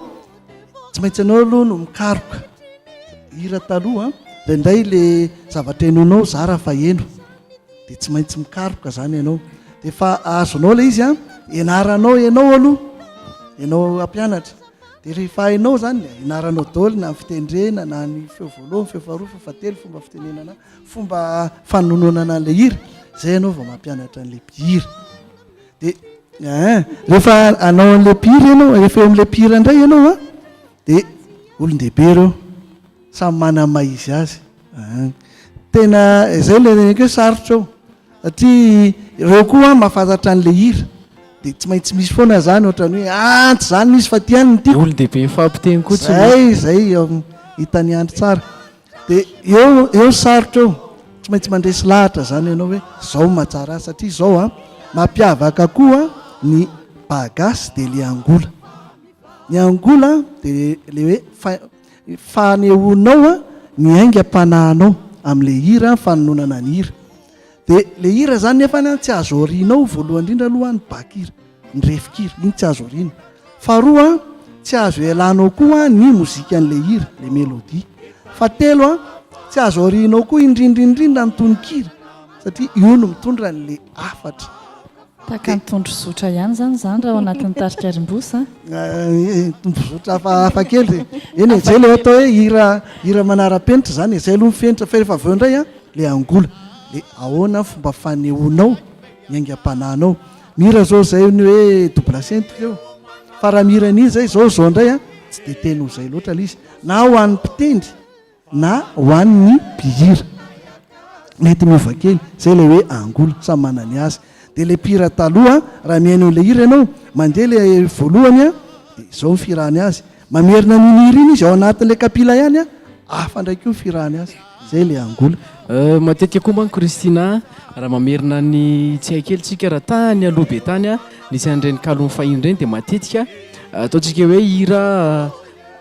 Tsy maintsy ianao aloha no mikaroka hira taloha an, indraindray le zavatra henoinao zara fa heno. Dia tsy maintsy mikaroka izany ianao. Dia efa azonao ilay izy an, ianaranao ianao aloha, ianao hampianatra. Dia rehefa hainao izany, ianaranao daholo na ny fitendrena, na ny feo voalohany, feo faharoa, feo fahatelo, fomba fitenenana, fomba fanononana an'ilay hira, izay ianao vao mampianatra an'ilay mpihira. Dia ein, rehefa hanao an'ilay mpihira ianao, rehefa eo amin'ilay mpihira indray ianao an, dia olon-dehibe ireo. Samy manana ny maha izy azy. Tena izay ilay teneniko hoe sarotra eo. Satria ireo koa mahafantatra an'ilay hira. Dia tsy maintsy misy foana izany ohatran'ny hoe ah tsy izany misy fa ity ihany no tiako. Olon-dehibe mifampiteny koa tsy Izay, izay hitan'i Andry tsara. Dia eo eo sarotra eo. Tsy maintsy mandresy lahatra izany ianao hoe izao no mahatsara azy satria izao an, mampiavaka koa ny ba gasy dia ilay angola. Ny angola dia ilay hoe fa Fanehoanao ny aingam-panahinao amin'ilay hira, fanononana ny hira. Dia ilay hira izany nefany an, tsy azo aorianao voalohany indrindra aloha ny bac-hira, ny refin-kira, iny tsy azo aoriana. Faharoa an, tsy azo ialanao koa ny mozikan'ilay hira, ilay mélodie. Fahatelo an, tsy azo aorianao koa indrindra indrindra ny tononkira, satria io no mitondra an'ilay hafatra. Tahaka ny tondrozotra ihany izany izany raha ao anatin'ny tarika Rimbosa a! Tondrozotra hafahafa kely e! Eny e, izay ilay atao hoe hira hira manara-penitra izany e, izay aloha ny fenitra fa rehefa avy eo indray an, ilay angola, ilay ahoana ny fomba fanehoanao ny aingam-panahinao. Mihira izao izay ny hoe double sento teo, fa raha mihira an'iny izay izao izao indray an, tsy dia tena ho izay loatra ilay izy, na ho an'ny mpitendry na ho an'ny mpihira. Mety miova kely, izay ilay hoe angola, samy manana ny azy. Dia ilay mpihira taloha, raha mihaino an'ilay hira ianao, mandeha ilay voalohany an, dia izao ny fihirany azy. Mamerina an'iny hira iny izy ao anatin'ilay kapila ihany an, hafa indray koa ny fihirany azy. Izay ilay angola. Matetika koa manko Christina, raha mamerina ny tsy hay kely tsika, raha tany aloha be tany nisy an'ireny kalon'ny fahiny ireny dia matetika ataontsika hoe hira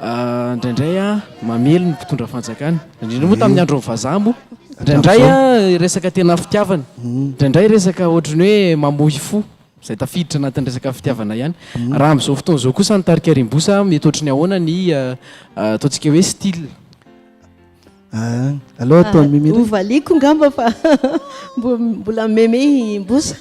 Indraindray mamely ny mpitondra fanjakana, indrindra moa tamin'ny andron'ny vazaha moa. Indraindray resaka tena fitiavana, indraindray resaka ohatran'ny hoe mamoy fo, izay tafiditra anatin'ny resaka fitiavana ihany. Raha amin'izao fotoana izao kosa ny tarika Rimbosa, mety ohatran'ny ahoana ny ataontsika hoe style? Aleo ataon'i Mimi indray. Hovaliako angamba fa mbola meme i Mbosa.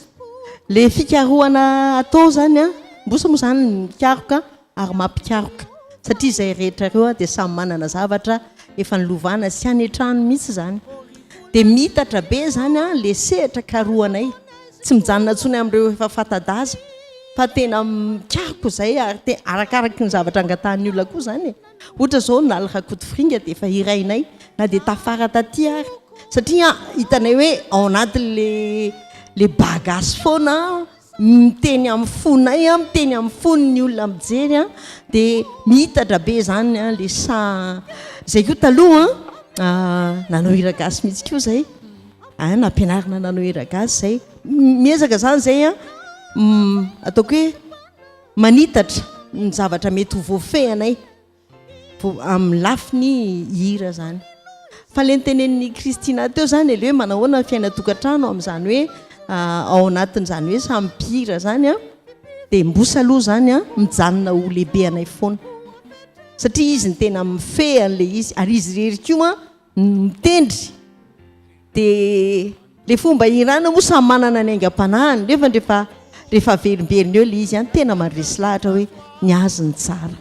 Ilay fikarohana atao izany an, Mbosa moa izany mikaroka ary mampikaroka satria izay rehetra ireo dia samy manana zavatra efa nilovana sy any an-trano mihitsy izany. Dia miitatra be izany ilay sehatra karohanay. Tsy mijanona intsony amin'ireo efa fanta-daza fa tena mikaroka izay ary te arakaraky ny zavatra angatahan'ny olona koa izany e. Ohatra izao Naly Rakotofiringa dia efa hirainay na dia tafara taty ary satria hitanay hoe ao anatin'ilay ilay ba gasy foana Miteny amin'ny fonay an, miteny amin'ny fon'ny olona mijery an, dia miitatra be izany an le saha, zay koa taloha an, nanao hira gasy mihitsy koa zay, an nampianarina nanao hira gasy zay, miezaka zany zay an, ataoko hoe manitatra ny zavatra mety ho voafehinay. Amin'ny lafiny hira zany. Fa le notenenin'i Christina teo zany le hoe manahoana ny fiainan-tokantrano amin'izany hoe ao anatin'izany hoe samy mpihira zany an, dia Mbosa aloha zany an mijanona ho lehibe anay foana. Satria izy no tena mifehy an'ilay izy ary izy irery koa no mitendry. Dia le fomba ihirana moa samy manana ny aingam-panahiny nefa rehefa rehefa averimberina eo le izy an tena mandresy lahatra hoe ny azy no tsara.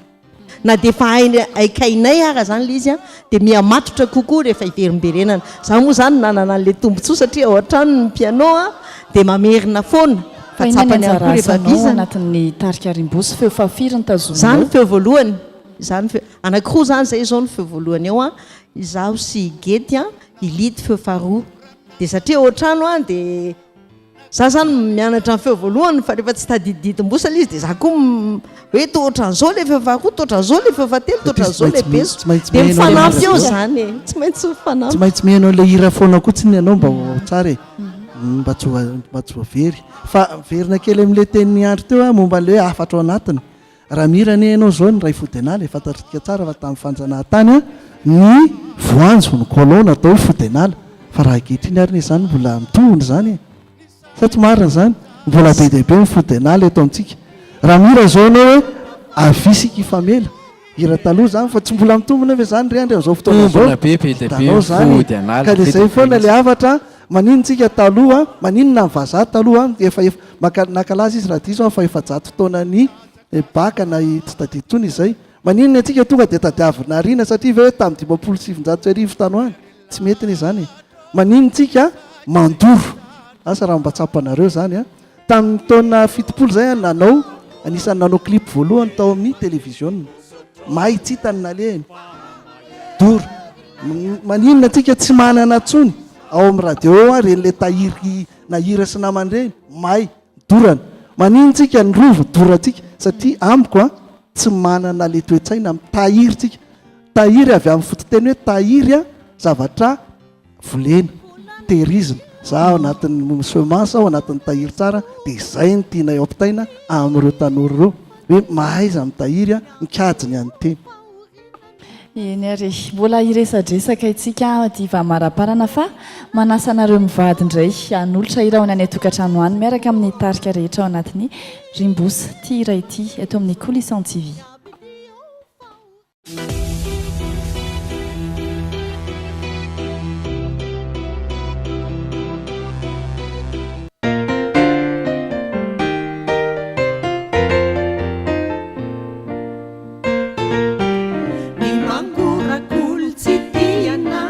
Na dia efa hainy haikainay ara zany le izy an dia miha matotra kokoa rehefa iverimberenana. Za moa zany nanana an'le tombotsoa satria ao an-trano ny piano an dia mamerina foana Fa fa inona ny tsapany ihany anjara koa rehefa asanao ao vizana. anatin'ny tarika Rimbosa? Feo fahafiry no tazominao? Za no feo voalohany, za no feo, anankiroa zany zay izao no feo voalohany eo an, izaho sy i Gety an, I Lidy feo faharoa. Dia satria ao an-trano aho dia za zany mianatra ny feo voalohany fa rehefa tsy tadididim-bosa ilay izy dia za koa hoe toa ohatran'izao ilay feo faharoa, toa ohatran'izao ilay feo fahatelo, toa ohatran'izao ilay beso. Dia mifanampy eo izany e. Tsy maintsy mifanampy. Tsy maintsy mihaino an'ilay hira foana koa tsinona ianao mba ho tsara e. Mba tsy ho mba tsy ho very. Fa miverina kely amin'ilay tenin'i Andry teo aho momba an'ilay hoe hafatra ao anatiny. Raha mihira anie ianao izao ny Ray Fodenala e, fantatr'tsika tsara fa tamin'ny fanjanahantany ny voanjo, ny colon natao hoe Fodenala, fa raha ankehitriny ary anie izany mbola mitohina izany e! Sa tsy marina izany? Mbola be dia be ny Fodenala eto amintsika. Raha mihira izao ianao hoe avia isika hifamela, hira taloha izany fa tsy mbola mitombina ve izany ry Andry amin'izao fotoana izao? Mitombina be, be dia be Hitanao ny izany e! Fodenala, Ka be dia dia izay be foana ilay mihitsy. hafatra. Maninona tsika taloha, maninona ny vazaha taloha efa efa maka nankalaza izy raha diso aho fa 400 taonan'ny baka na tsy tadidy intsony izay. Maninona ny antsika tonga dia tadiavina ariana satria ve hoe tamin'ny 1950 tany ho any? Tsy mety anie izany e. Maninona tsika mandoro? Asa raha mba tsapanareo izany an. Tamin'ny taona 70 izay aho nanao, anisan'ny nanao clip voalohany tao amin'ny televiziona. May tsy hita ny nalehiny. Doro. Maninona antsika tsy manana intsony ao amin'ny radio ao an, ireny ilay tahiry na hira sy namany ireny. May. Dorana. Maninona tsika ny rova dorantsika satria amiko an tsy manana le toe-tsaina mitahiry tsika. Tahiry avy amin'ny fototeny hoe tahiry an, zavatra volena, tehirizina. Za ao anatin'ny semence ao anatin'ny tahiry tsara dia izay no tianay ampitaina amin'ireo tanora ireo hoe mahaiza mitahiry an, mikajy ny an'ny tena. Eny ary e. Mbola hiresadresaka isika aty vamaraparana fa manasa anareo mivady indray hanolotra hira ho any an-tokantrano any miaraka amin'ny tarika rehetra ao anatin'ny Rimbosa ity hira ity eto amin'ny Coulisson TV. Ny mangorak'olon-tsy tiana,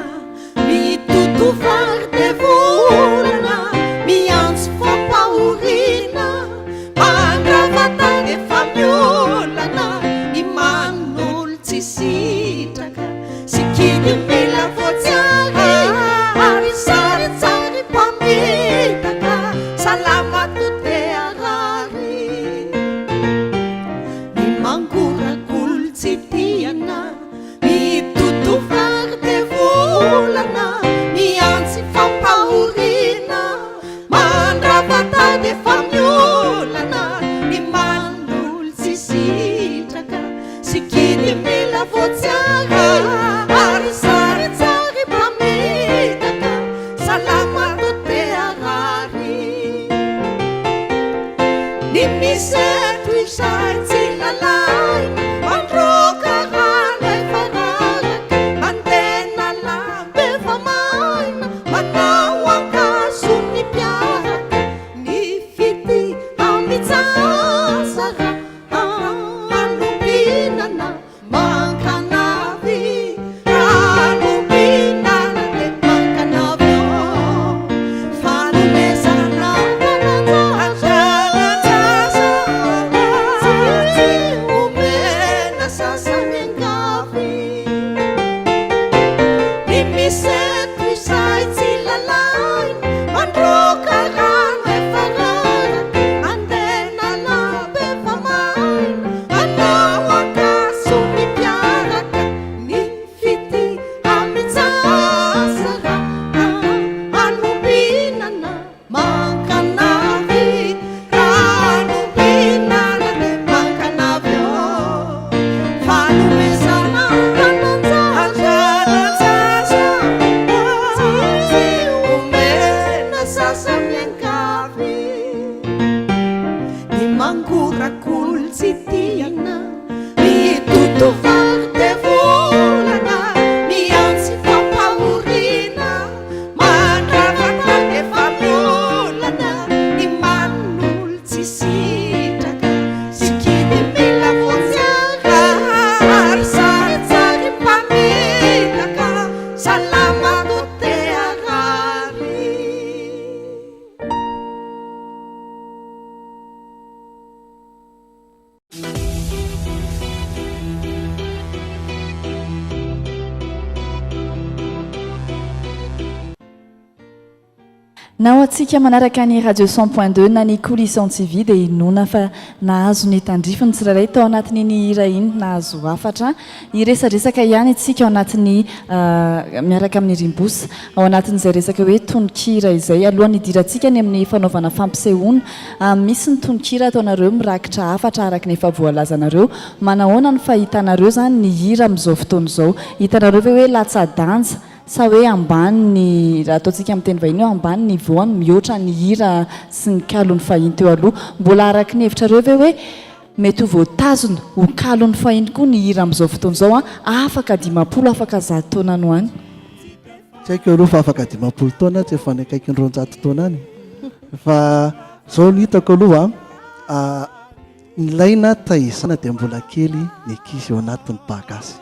mitoto vary dia volana, miantso fampahoriana, mandrava tany efa miolana, ny manin'olon-tsy sitraka, sikidy mila voatsiary, ary sarintsary mpamitaka, salama to te harary. Ny mangorak'olon-tsy tiana, mitoto vary dia volana, mihantsy fampahoriana, mandrava tady efa miolana, ny manin'olon-tsy sitraka, sikidy mila voatsiary, ary sarintsary mpamitaka, salama to te harary. Ny misy eto izay tsy lalaina, mandroaka rano efa raraka, mandena lamba efa maina, manao ankaso ny mpiaraka, ny fitia mitsasara, anompinana. Mankanavy, rano-pihinana dia mankanavy ô. Fanomezana anjaran-jaza tsy omena sasa miangavy. Ny misy eto izay tsy lalaina, mandroaka rano efa raraka, mandena lamba efa maina. Manao ankaso ny mpiaraka ny fitia amitsasara Rano-pihinana mankanavy Rano-pihinana dia mankanavy ô Fanomezana anjaran-jaza Tsy omena sasa miangavy Ny mangorak'olon-tsy tiana, mitoto vary dia volana, mihantsy fampahoriana, mandrava tany efa miolana, ny manin'olon-tsy sitraka, sikidy mila voatsiary, ary sarintsary mpamitaka, salama no te harary. Na ho antsika manaraka ny Radio 100 point 2 na ny Coulisson TV dia inoana fa nahazo ny tandrifiny tsirairay tao anatin'iny hira iny, nahazo hafatra. Hiresadresaka ihany isika ao anatin'ny miaraka amin'ny Rimbosa ao anatin'izay resaka hoe tononkira izay. Alohan'ny hidirantsika any amin'ny fanaovana fampisehoana, misy ny tononkira ataonareo mirakitra hafatra araka ny efa voalazanareo. Manahoana ny fahitanareo izany ny hira amin'izao fotoana izao? Hitanareo ve hoe latsa-danja sa hoe ambany ny, raha ataontsika amin'ny teny vahiny hoe ambany ny niveau-ny mihoatra ny hira sy ny kalon'ny fahiny teo aloha? Mbola araka ny hevitrareo ve hoe mety ho voatazona ho kalon'ny fahiny koa ny hira amin'izao fotoana izao afaka 50, afaka 100 taona any ho any? Tsy haiko aloha fa afaka 50 taona tsy efa any akaikin'ny 200 taona any. Fa zao no hitako aloha a, ilaina taizana dia mbola kely ny ankizy ao anatin'ny ba gasy.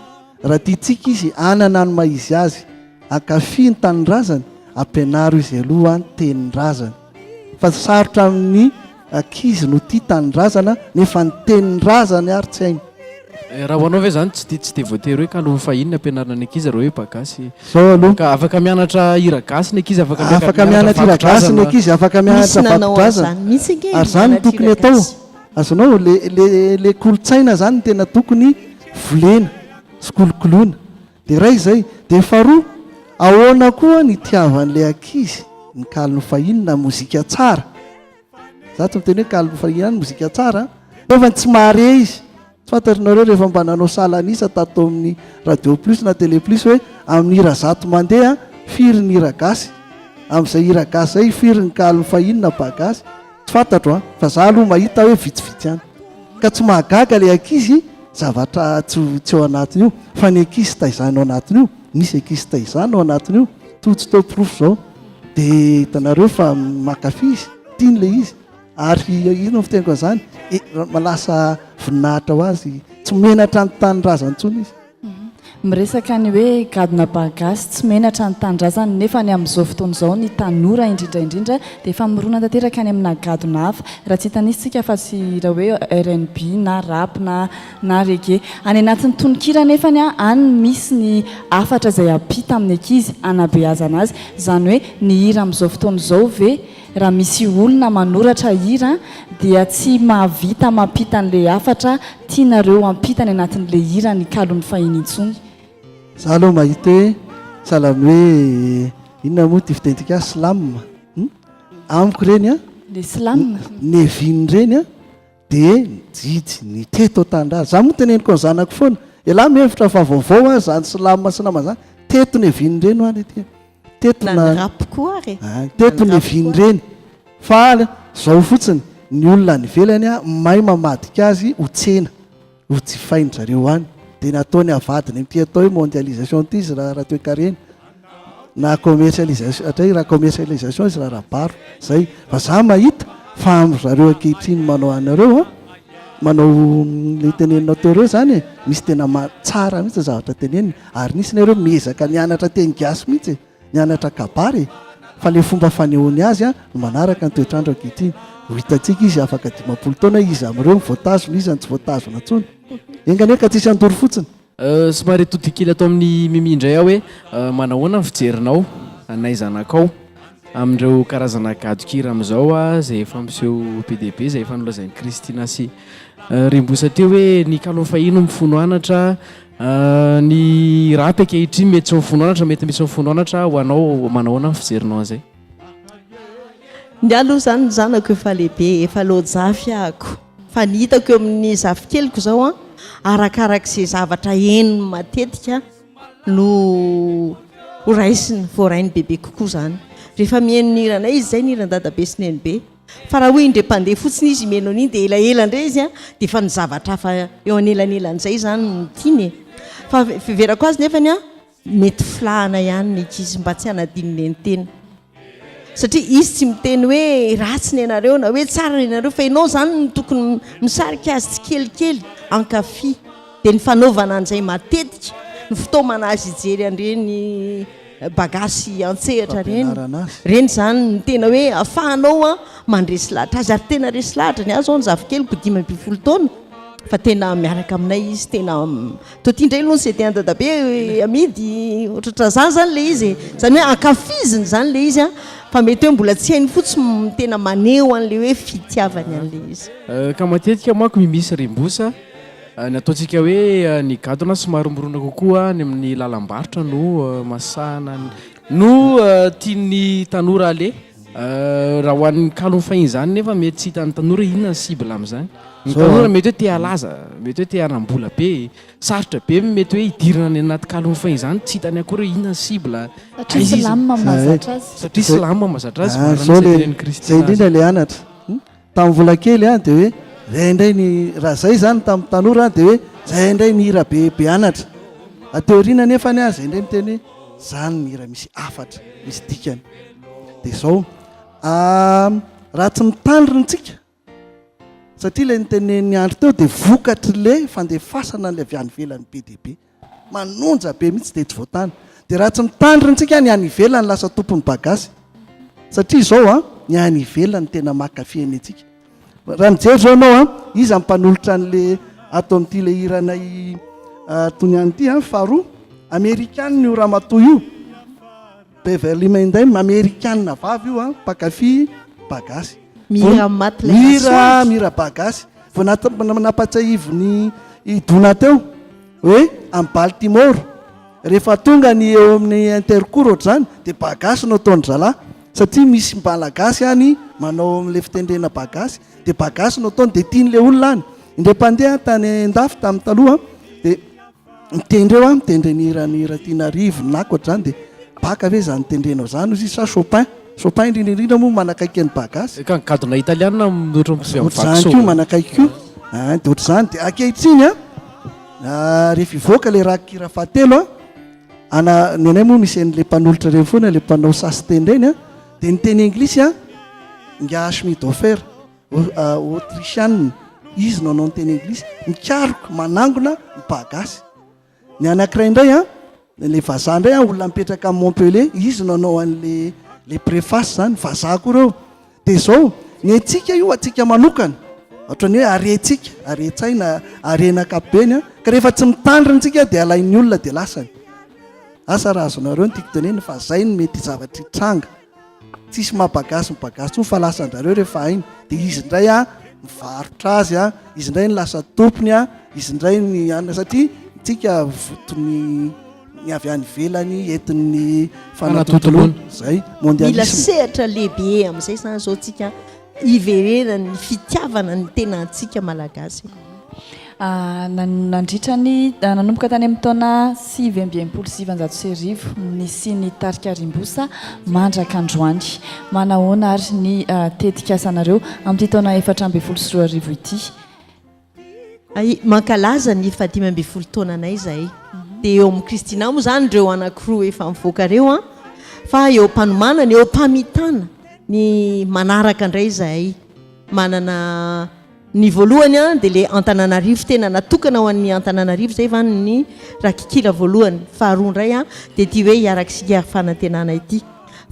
Raha tiantsika izy hanana ny maha izy azy, hankafy ny tanindrazany, ampianaro izy aloha ny tenin-drazany. Fa sarotra amin'ny ankizy no tia tanindrazana nefa ny tenin-drazany ary tsy hainy. Raha ho anao ve zany tsy tsy dia voatery hoe kalo fahiny ny ampianarina ny ankizy raha hoe ba gasy. Zao aloha. Ka afaka mianatra hira gasy ny ankizy, afaka Afaka mianatra hira gasy ny ankizy, afaka mianatra vakodrazana. Ary zany no tokony atao. Azonao, le le le kolontsaina zany no tena tokony volena sy kolokoloina. Dia iray izay. Dia faharoa, ahoana koa ny itiavan'ilay ankizy ny kalon'ny fahiny na mozika tsara? Za tsy miteny hoe kalon'ny fahiny ihany mozika tsara an! Nefa tsy mahare izy. Tsy fantatr'nareo rehefa mba nanao salan'isa tato amin'ny Radio Plus na Télé Plus hoe amin'ny hira zato mandeha, firy ny hira gasy? Amin'izay hira gasy izay, firy ny kalon'ny fahiny na ba gasy? Tsy fantatro an! Fa za aloha mahita hoe vitsivitsy ihany. Ka tsy mahagaga ilay ankizy zavatra tsy tsy ao anatin'io. Fa ny ankizy taizana ao anatin'io, misy ankizy taizana ao anatin'io, toa tsy teo porofo izao. Dia hitanareo fa mankafy izy, tiany ilay izy. Ary inona no fiteniko an'izany? E, lasa voninahitra ho azy, tsy menatra ny tanindrazany intsony izy. Miresaka ny hoe gadona ba gasy tsy menatra ny tanindrazany nefa ny amin'izao fotoana izao ny tanora indrindra indrindra dia efa mirona tanteraka any amina gadona hafa raha tsy hitanisa isika fa tsy hira hoe rnb na rap na na reggae. Any anatin'ny tononkira nefany any misy ny hafatra izay ampita amin'ny ankizy hanabeazana azy. Izany hoe ny hira amin'izao fotoana izao ve Raha misy olona manoratra hira dia tsy mahavita mampita an'ilay hafatra tianareo hampita any anatin'ilay hira ny kalon'ny fahiny intsony. Za aloha mahita hoe sahala amin'ny hoe inona moa ity fitenintsika azy slam hum amiko ireny an Le slam. Nevin ireny an dia nijijy ny teto an-tanindrazana. Za moa teneniko ny zanako foana, elah mihevitra fa vaovao an zany slam sy namany zany, teto Nevin ireny hoa anie ty e. Teto Na ny rap koa ary e. Ay, teto Nevin ireny. Fa zao fotsiny, ny olona any ivelany an, mahay mamadika azy ho tsena, ho jifain-dry zareo any. Dia nataony avadiny amin'ity atao hoe mondialisation ity izy raha ara-toekarena. Na commercialisation, hatray raha commercialisation izy raha ara-barotra. Zay. Fa za mahita fa amin-dry zareo ankehitriny manao anareo an, manao le teneninao teo reo zany e, misy tena ma- tsara mihitsy ny zavatra teneniny, ary nisy nareo miezaka nianatra teny gasy mihitsy e, nianatra kabary e, fa le fomba fanehoany azy an no manaraka ny toetr'andro ankehitriny. Ho hitantsika izy afaka 50 taona hoe iza amin'ireo no voatazona, iza no tsy voatazona intsony. Enga anie ka tsisy handoro fotsiny. Somary hitodika kely ato amin'i Mimi indray aho hoe manahoana ny fijerinao anay zanakao amin'ireo karazana gadon-kira amin'izao izay efa miseho be dia be izay efa nolazain'i Christina sy Rimbosa teo hoe ny kalon'ny fahiny no mifono anatra, ny rap ankehitriny mety tsy mifono anatra, mety misy mifono anatra, ho anao manahoana ny fijerinao an'izay? Ny ahy aloha izany ny zanako efa lehibe, efa loajafy ahako. Fa ny hitako eo amin'ny zafikeliko izao an, arakarak'izay zavatra henony matetika no ho raisiny, voarainy bebe kokoa izany. Rehefa mihaino ny hiranay izy izay, ny hiran'i dadabe sy nenibe. Fa raha hoe indray mpandeha fotsiny izy mihaino an'iny dia elaela indray izy an, dia efa ny zavatra hafa eo anelanelan'izay izany no tiany e. Fa fiheverako azy nefany an, Mety filahana ihany ny ankizy mba tsy hanadino nentena. Satria izy tsy miteny hoe ratsy ny anareo na hoe tsara ny anareo fa ianao izany no tokony misarika azy tsikelikely hankafy. Dia ny fanaovana an'izay matetika, ny fitaomana azy hijery an'ireny bagasy an-tsehatra ireny. Ireny izany no tena hoe ahafahanao mandresy lahatra azy. Ary tena resy lahatra. Ny ahy izao ny zafikeliko 15 taona fa tena miaraka aminay izy, tena Toa ity indray aloha ny CD an-dadabe amidy ohatrohatran'izany izany ilay izy e. Izany hoe ankafiziny izany ilay izy an, fa mety hoe mbola tsy hainy fotsiny ny tena maneho an'ilay hoe fitiavany an'ilay izy. Ka matetika manko misy rimbosa, ny ataontsika hoe ny gadona somary mirona kokoa any amin'ny lalam-barotra no masahana no tian'ny tanora aleha. Raha ho an'ny kalon'ny fahiny izany nefa mety tsy hitan'ny tanora hoe inona ny cible amin'izany. Ny tanora mety hoe te halaza, mety hoe te hanam-bola be, sarotra be mety hoe hidirana any anaty kalon'ny fahiny izany, tsy hitany akory hoe inona ny cible, Satria aiza izy. slam mahazatra azy. Satria slam mahazatra azy, Ah, marina zao mihitsy le, izay tenenin'i zay Christina indrindra azy. le anatra. Hum, Tamin'ny mbola kely an, dia hoe zay indray ny, raha zay zany tamin'ny tanora dia hoe zay indray ny hira be be anatra. Aty aoriana nefany an, zay indray miteny hoe. Zany ny hira misy hafatra, misy dikany. Dia izao, raha tsy mitandrina isika, satria ilay notenenin'i Andry teo dia vokatr'ilay fandefasana an'ilay avy any ivelany be dia be. Manonja be mihitsy dia tsy voatana. Dia raha tsy mitandrina isika, ny any ivelany lasa tompon'ny bagasy. Satria izao an, ny any ivelany tena mankafy ny antsika. Raha mijery izao ianao an, iza no mpanolotra an'le ato amin'ity le hiranay toniany ity an, faharoa, amerikana io ramatoa io, Beverly Mendem, amerikana vavy io an, mpankafy bagasy. Mihira maty ilay Mihira, masoandro. mihira bagasy. Vao nat- nampatsiahivin'i i Dona teo hoe any Baltimore, rehefa tonga ny eo amin'ny intercours ohatr'izany dia bagasy no ataon-dry zalahy. Satria misy Malagasy any manao amin'ilay fitendrena bagasy, dia bagasy no ataony, dia tian'ilay olona any. Indray mpandeha aho tany an-dafy tamin'ny taloha, dia mitendry eo aho, mitendry ny hiran'i Ratianarivo na ohatr'izany, dia baka ve izany tendrenao izany hozy izy sa Chopin? Chopin indrindra indrindra moa manakaiky ny bagasy. Ka ny gadona italiana ohatran'ny mitovy amin'ny Ohatr'izany vaky koa manakaiky koa. Ah, dia ohatr'izany. Dia ankehitriny an, rehefa hivoaka ilay rakikira fahatelo an, Ana, ny anay moa misy an'ilay mpanolotra ireny foana, ilay mpanao sasiteny ireny an, dia ny teny anglisy an, ingahy Schmidhofer, Autrichiana, izy no hanao ny teny anglisy, mikaroka, manangona ny mpahagasy. Ny anankiray indray an, ilay vazaha indray an, olona mipetraka any Montpellier, izy no hanao an'ilay ilay préface izany, vazaha koa ireo. Dia izao, ny antsika io antsika manokana, ohatran'ny hoe harentsika, haren-tsaina, harena ankapobeny an, ka rehefa tsy mitandrina isika dia alain'ny olona dia lasany. Asa raha azonareo ny tiako tenenina fa izay no mety zavatra hitranga. Tsisy maha bagasy ny bagasy intsony fa lasan-drareo rehefa hainy. Dia izy indray an, mivarotra azy an, izy indray no lasa tompony an, izy indray ny anona satria tsika voton'ny Ny avy any ivelany entin'ny fanatontoloana, izay, Mila mondialisme. sehatra lehibe amin'izay izany izao tsika hiverenan'ny fitiavana ny tenantsika Malagasy. Nandritra ny nanomboka tany amin'ny taona 1969 nisian'ny tarika Rimbosa mandraka androany. Manahoana ary ny tetikasanareo amin'ity taona 2014 ity? Hay, mankalaza ny fahadimy ambin'ny folo taonanay izahay. Dia eo amin'i Christina moa izany ireo anankiroa efa mivoaka ireo an, fa eo am-panomanana, eo am-pamitana ny manaraka indray izahay. Manana ny voalohany an, dia ilay Antananarivo, tena natokana ho an'ny Antananarivo izay va ny rakikira voalohany. Faharoa indray an, dia ity hoe Hiaraka isika ary fanantenana ity.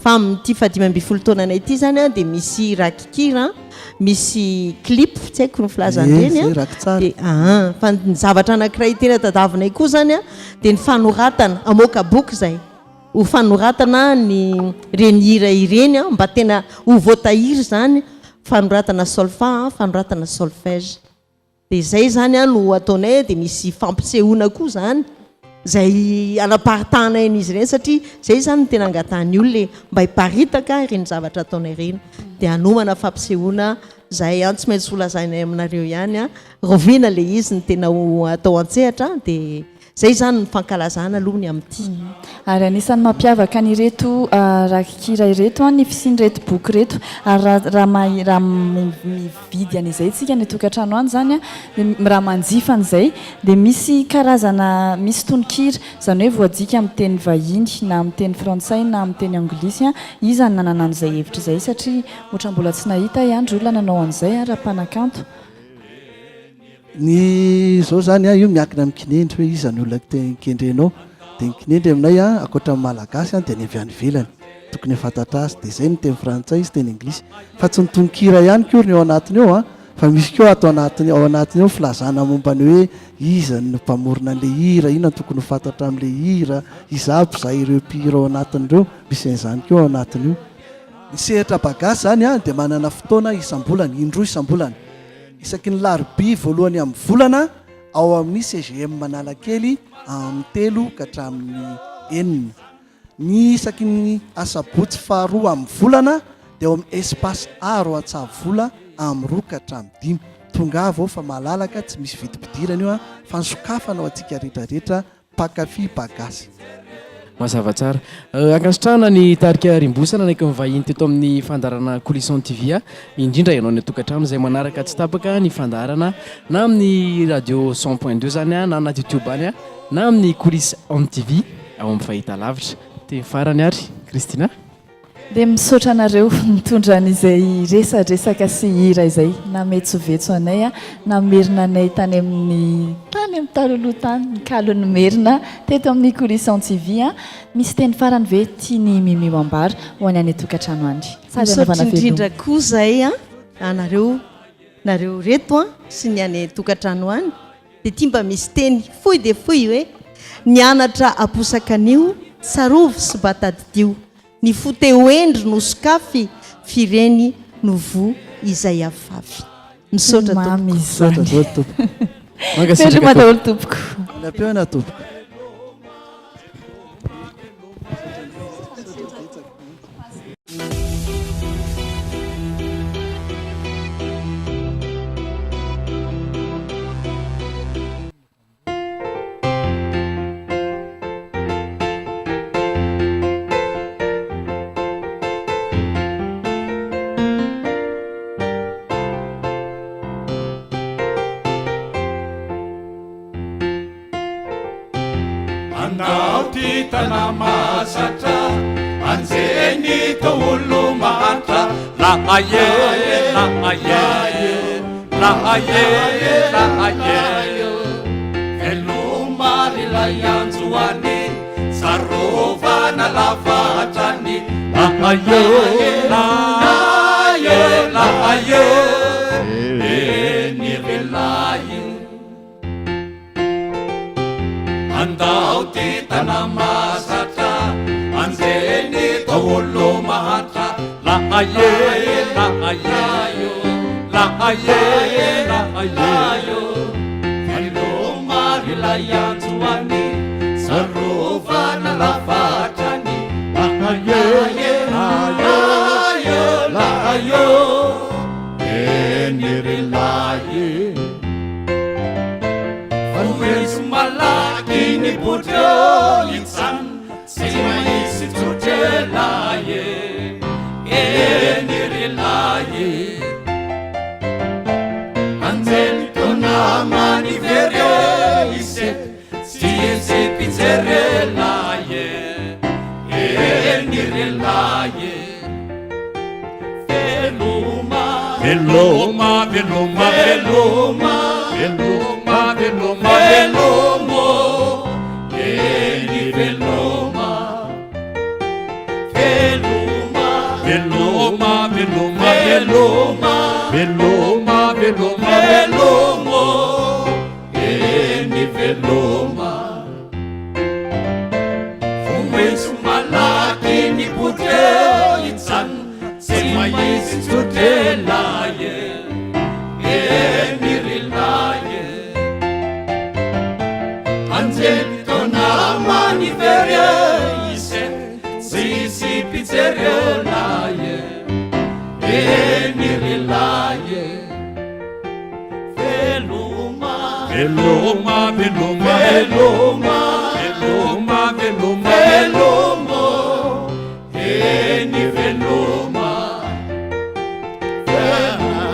Fa amin'ity fahadimy ambin'ny folo taonanay ity izany an, dia misy rakikira, misy clip, tsy haiko ny filaza an'ireny an, dia aa, fa ny zavatra anankiray tena tadavinay koa izany an, dia ny fanoratana, hamoaka boky izay, ho fanoratana ny ireny hira ireny an, mba tena ho voatahiry izany, fanoratana solfa, fanoratana solfège. Dia izay izany no ataonay dia misy fampisehoana koa izany izay anaparitahanay an'izy ireny satria izay izany no tena angatahan'ny olona e, mba hiparitaka ireny zavatra ataonay ireny. Dia hanomana fampisehoana izahay an, tsy maintsy holazainay aminareo ihany an, rahoviana ilay izy no tena ho atao an-tsehatra dia Izay izany ny fankalazana aloha ny amin'ity. Ary anisan'ny mampiavaka an'ireto rakikira ireto ny fisian'ireto boky ireto. Ary raha raha mahay raha mividy an'izay isika any an-tokantrano any izany an, dia raha manjifa an'izay dia misy karazana misy tononkira, izany hoe voadika amin'ny teny vahiny na amin'ny teny frantsay na amin'ny teny anglisy an, iza no nanana an'izay hevitra izay satria ohatran'ny mbola tsy nahita aho ihany ry olona nanao an'izay an raha mpanakanto. Ny izao izany an, io miankina amin'ny kinendry hoe iza ny olona kendrenao. Dia ny kinendry aminay an, ankoatra ny malagasy an, dia ny avy any ivelany. Tokony hahafantatra azy. Dia izay ny teny frantsay sy teny anglisy. Fa tsy ny tononkira ihany koa ny ao anatiny ao an, fa misy koa ato anatiny, ao anatiny ao filazana momba ny hoe iza no mpamorona an'ilay hira, inona no tokony ho fantatra amin'ilay hira, iza aby izay ireo mpihira ao anatiny ireo. Misy an'izany koa ao anatin'io. Ny sehatra bagasy izany an, dia manana fotoana isam-bolana, indroa isam-bolana. Isaky ny larobia voalohany amin'ny volana ao amin'ny CGM Analakely amin'ny telo ka hatramin'ny enina. Ny isaky ny asabotsy faharoa amin'ny volana dia ao amin'ny Espace Aro Antsahavola amin'ny roa ka hatramin'ny dimy. Tongava ao fa malalaka, tsy misy vidim-pidirana io fa nosokafana ho antsika rehetrarehetra Mpankafy ba gasy. Mazava tsara. Ankasitrahana ny tarika Rimbosa nanaiky ny vahiny teto amin'ny fandaharana Coulisson TV, indrindra ianao any an-tokantrano izay manaraka tsy tapaka ny fandaharana na amin'ny radio 100 point 2 izany na anaty youtube any na amin'ny Coulisse on TV ao amin'ny fahitalavitra. Teny farany ary Christina. Dia misaotra anareo nitondra an'izay resadresaka sy hira izay nametsovetso anay, namerina anay tany amin'ny tany amin'ny talohaloha tany, ny kalon'ny Merina teto amin'ny Coulisses TV. Misy teny farany ve tian'i Mimi ho ambara ho an'ny any an-tokantrano any? Sady Misaotra anaovana veloma. indrindra koa izay anareo nareo reto sy ny any an-tokantrano any. Dia ity mba misy teny fohy dia fohy hoe, Ny anatra aposaka anio, tsarovy sy mba tadidio. Ny fo te ho hendry no sokafy, f'ireny no voa izay afafy. Misaotra tompoko. Mamy izany. Misaotra daholo tompoko. Mankasitraka Veloma daholo tompoko. Manam-peona tompoko. Andao ty tana mahazatra Anjeny daholo mahantra La aye la aye la aye la aye Veloma ry lay anjoany Tsarovana lava hatrany La aye la aye la aye Eny ry lahy Andao ty tana mahazatra Anjely daholo mahantra La aye la aye la aye la aye Veloma ry lay anjoany Tsarovana lava hatrany La aye la aye la aye Eny ry lahy Vohenjy malaky ny botry hijanona tsy mahisy tsotry lahy e, eny ry lahy Anjely toa namany very e ise tsy hisy mpijery lahy e, eny ry lahy Veloma Veloma veloma veloma Veloma veloma velomo Eny veloma Veloma Veloma veloma veloma Veloma veloma velomo Eny veloma Voentso malaky ny botry hijanona tsy mahitsy tsotra lahy e, eny ry lahy e. Anjely taona manivery e, ise tsisy mpijery e lahy e, eny ry lahy e. Veloma Veloma veloma veloma Veloma veloma velomo Eny veloma Veloma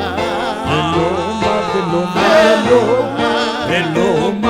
veloma veloma Veloma.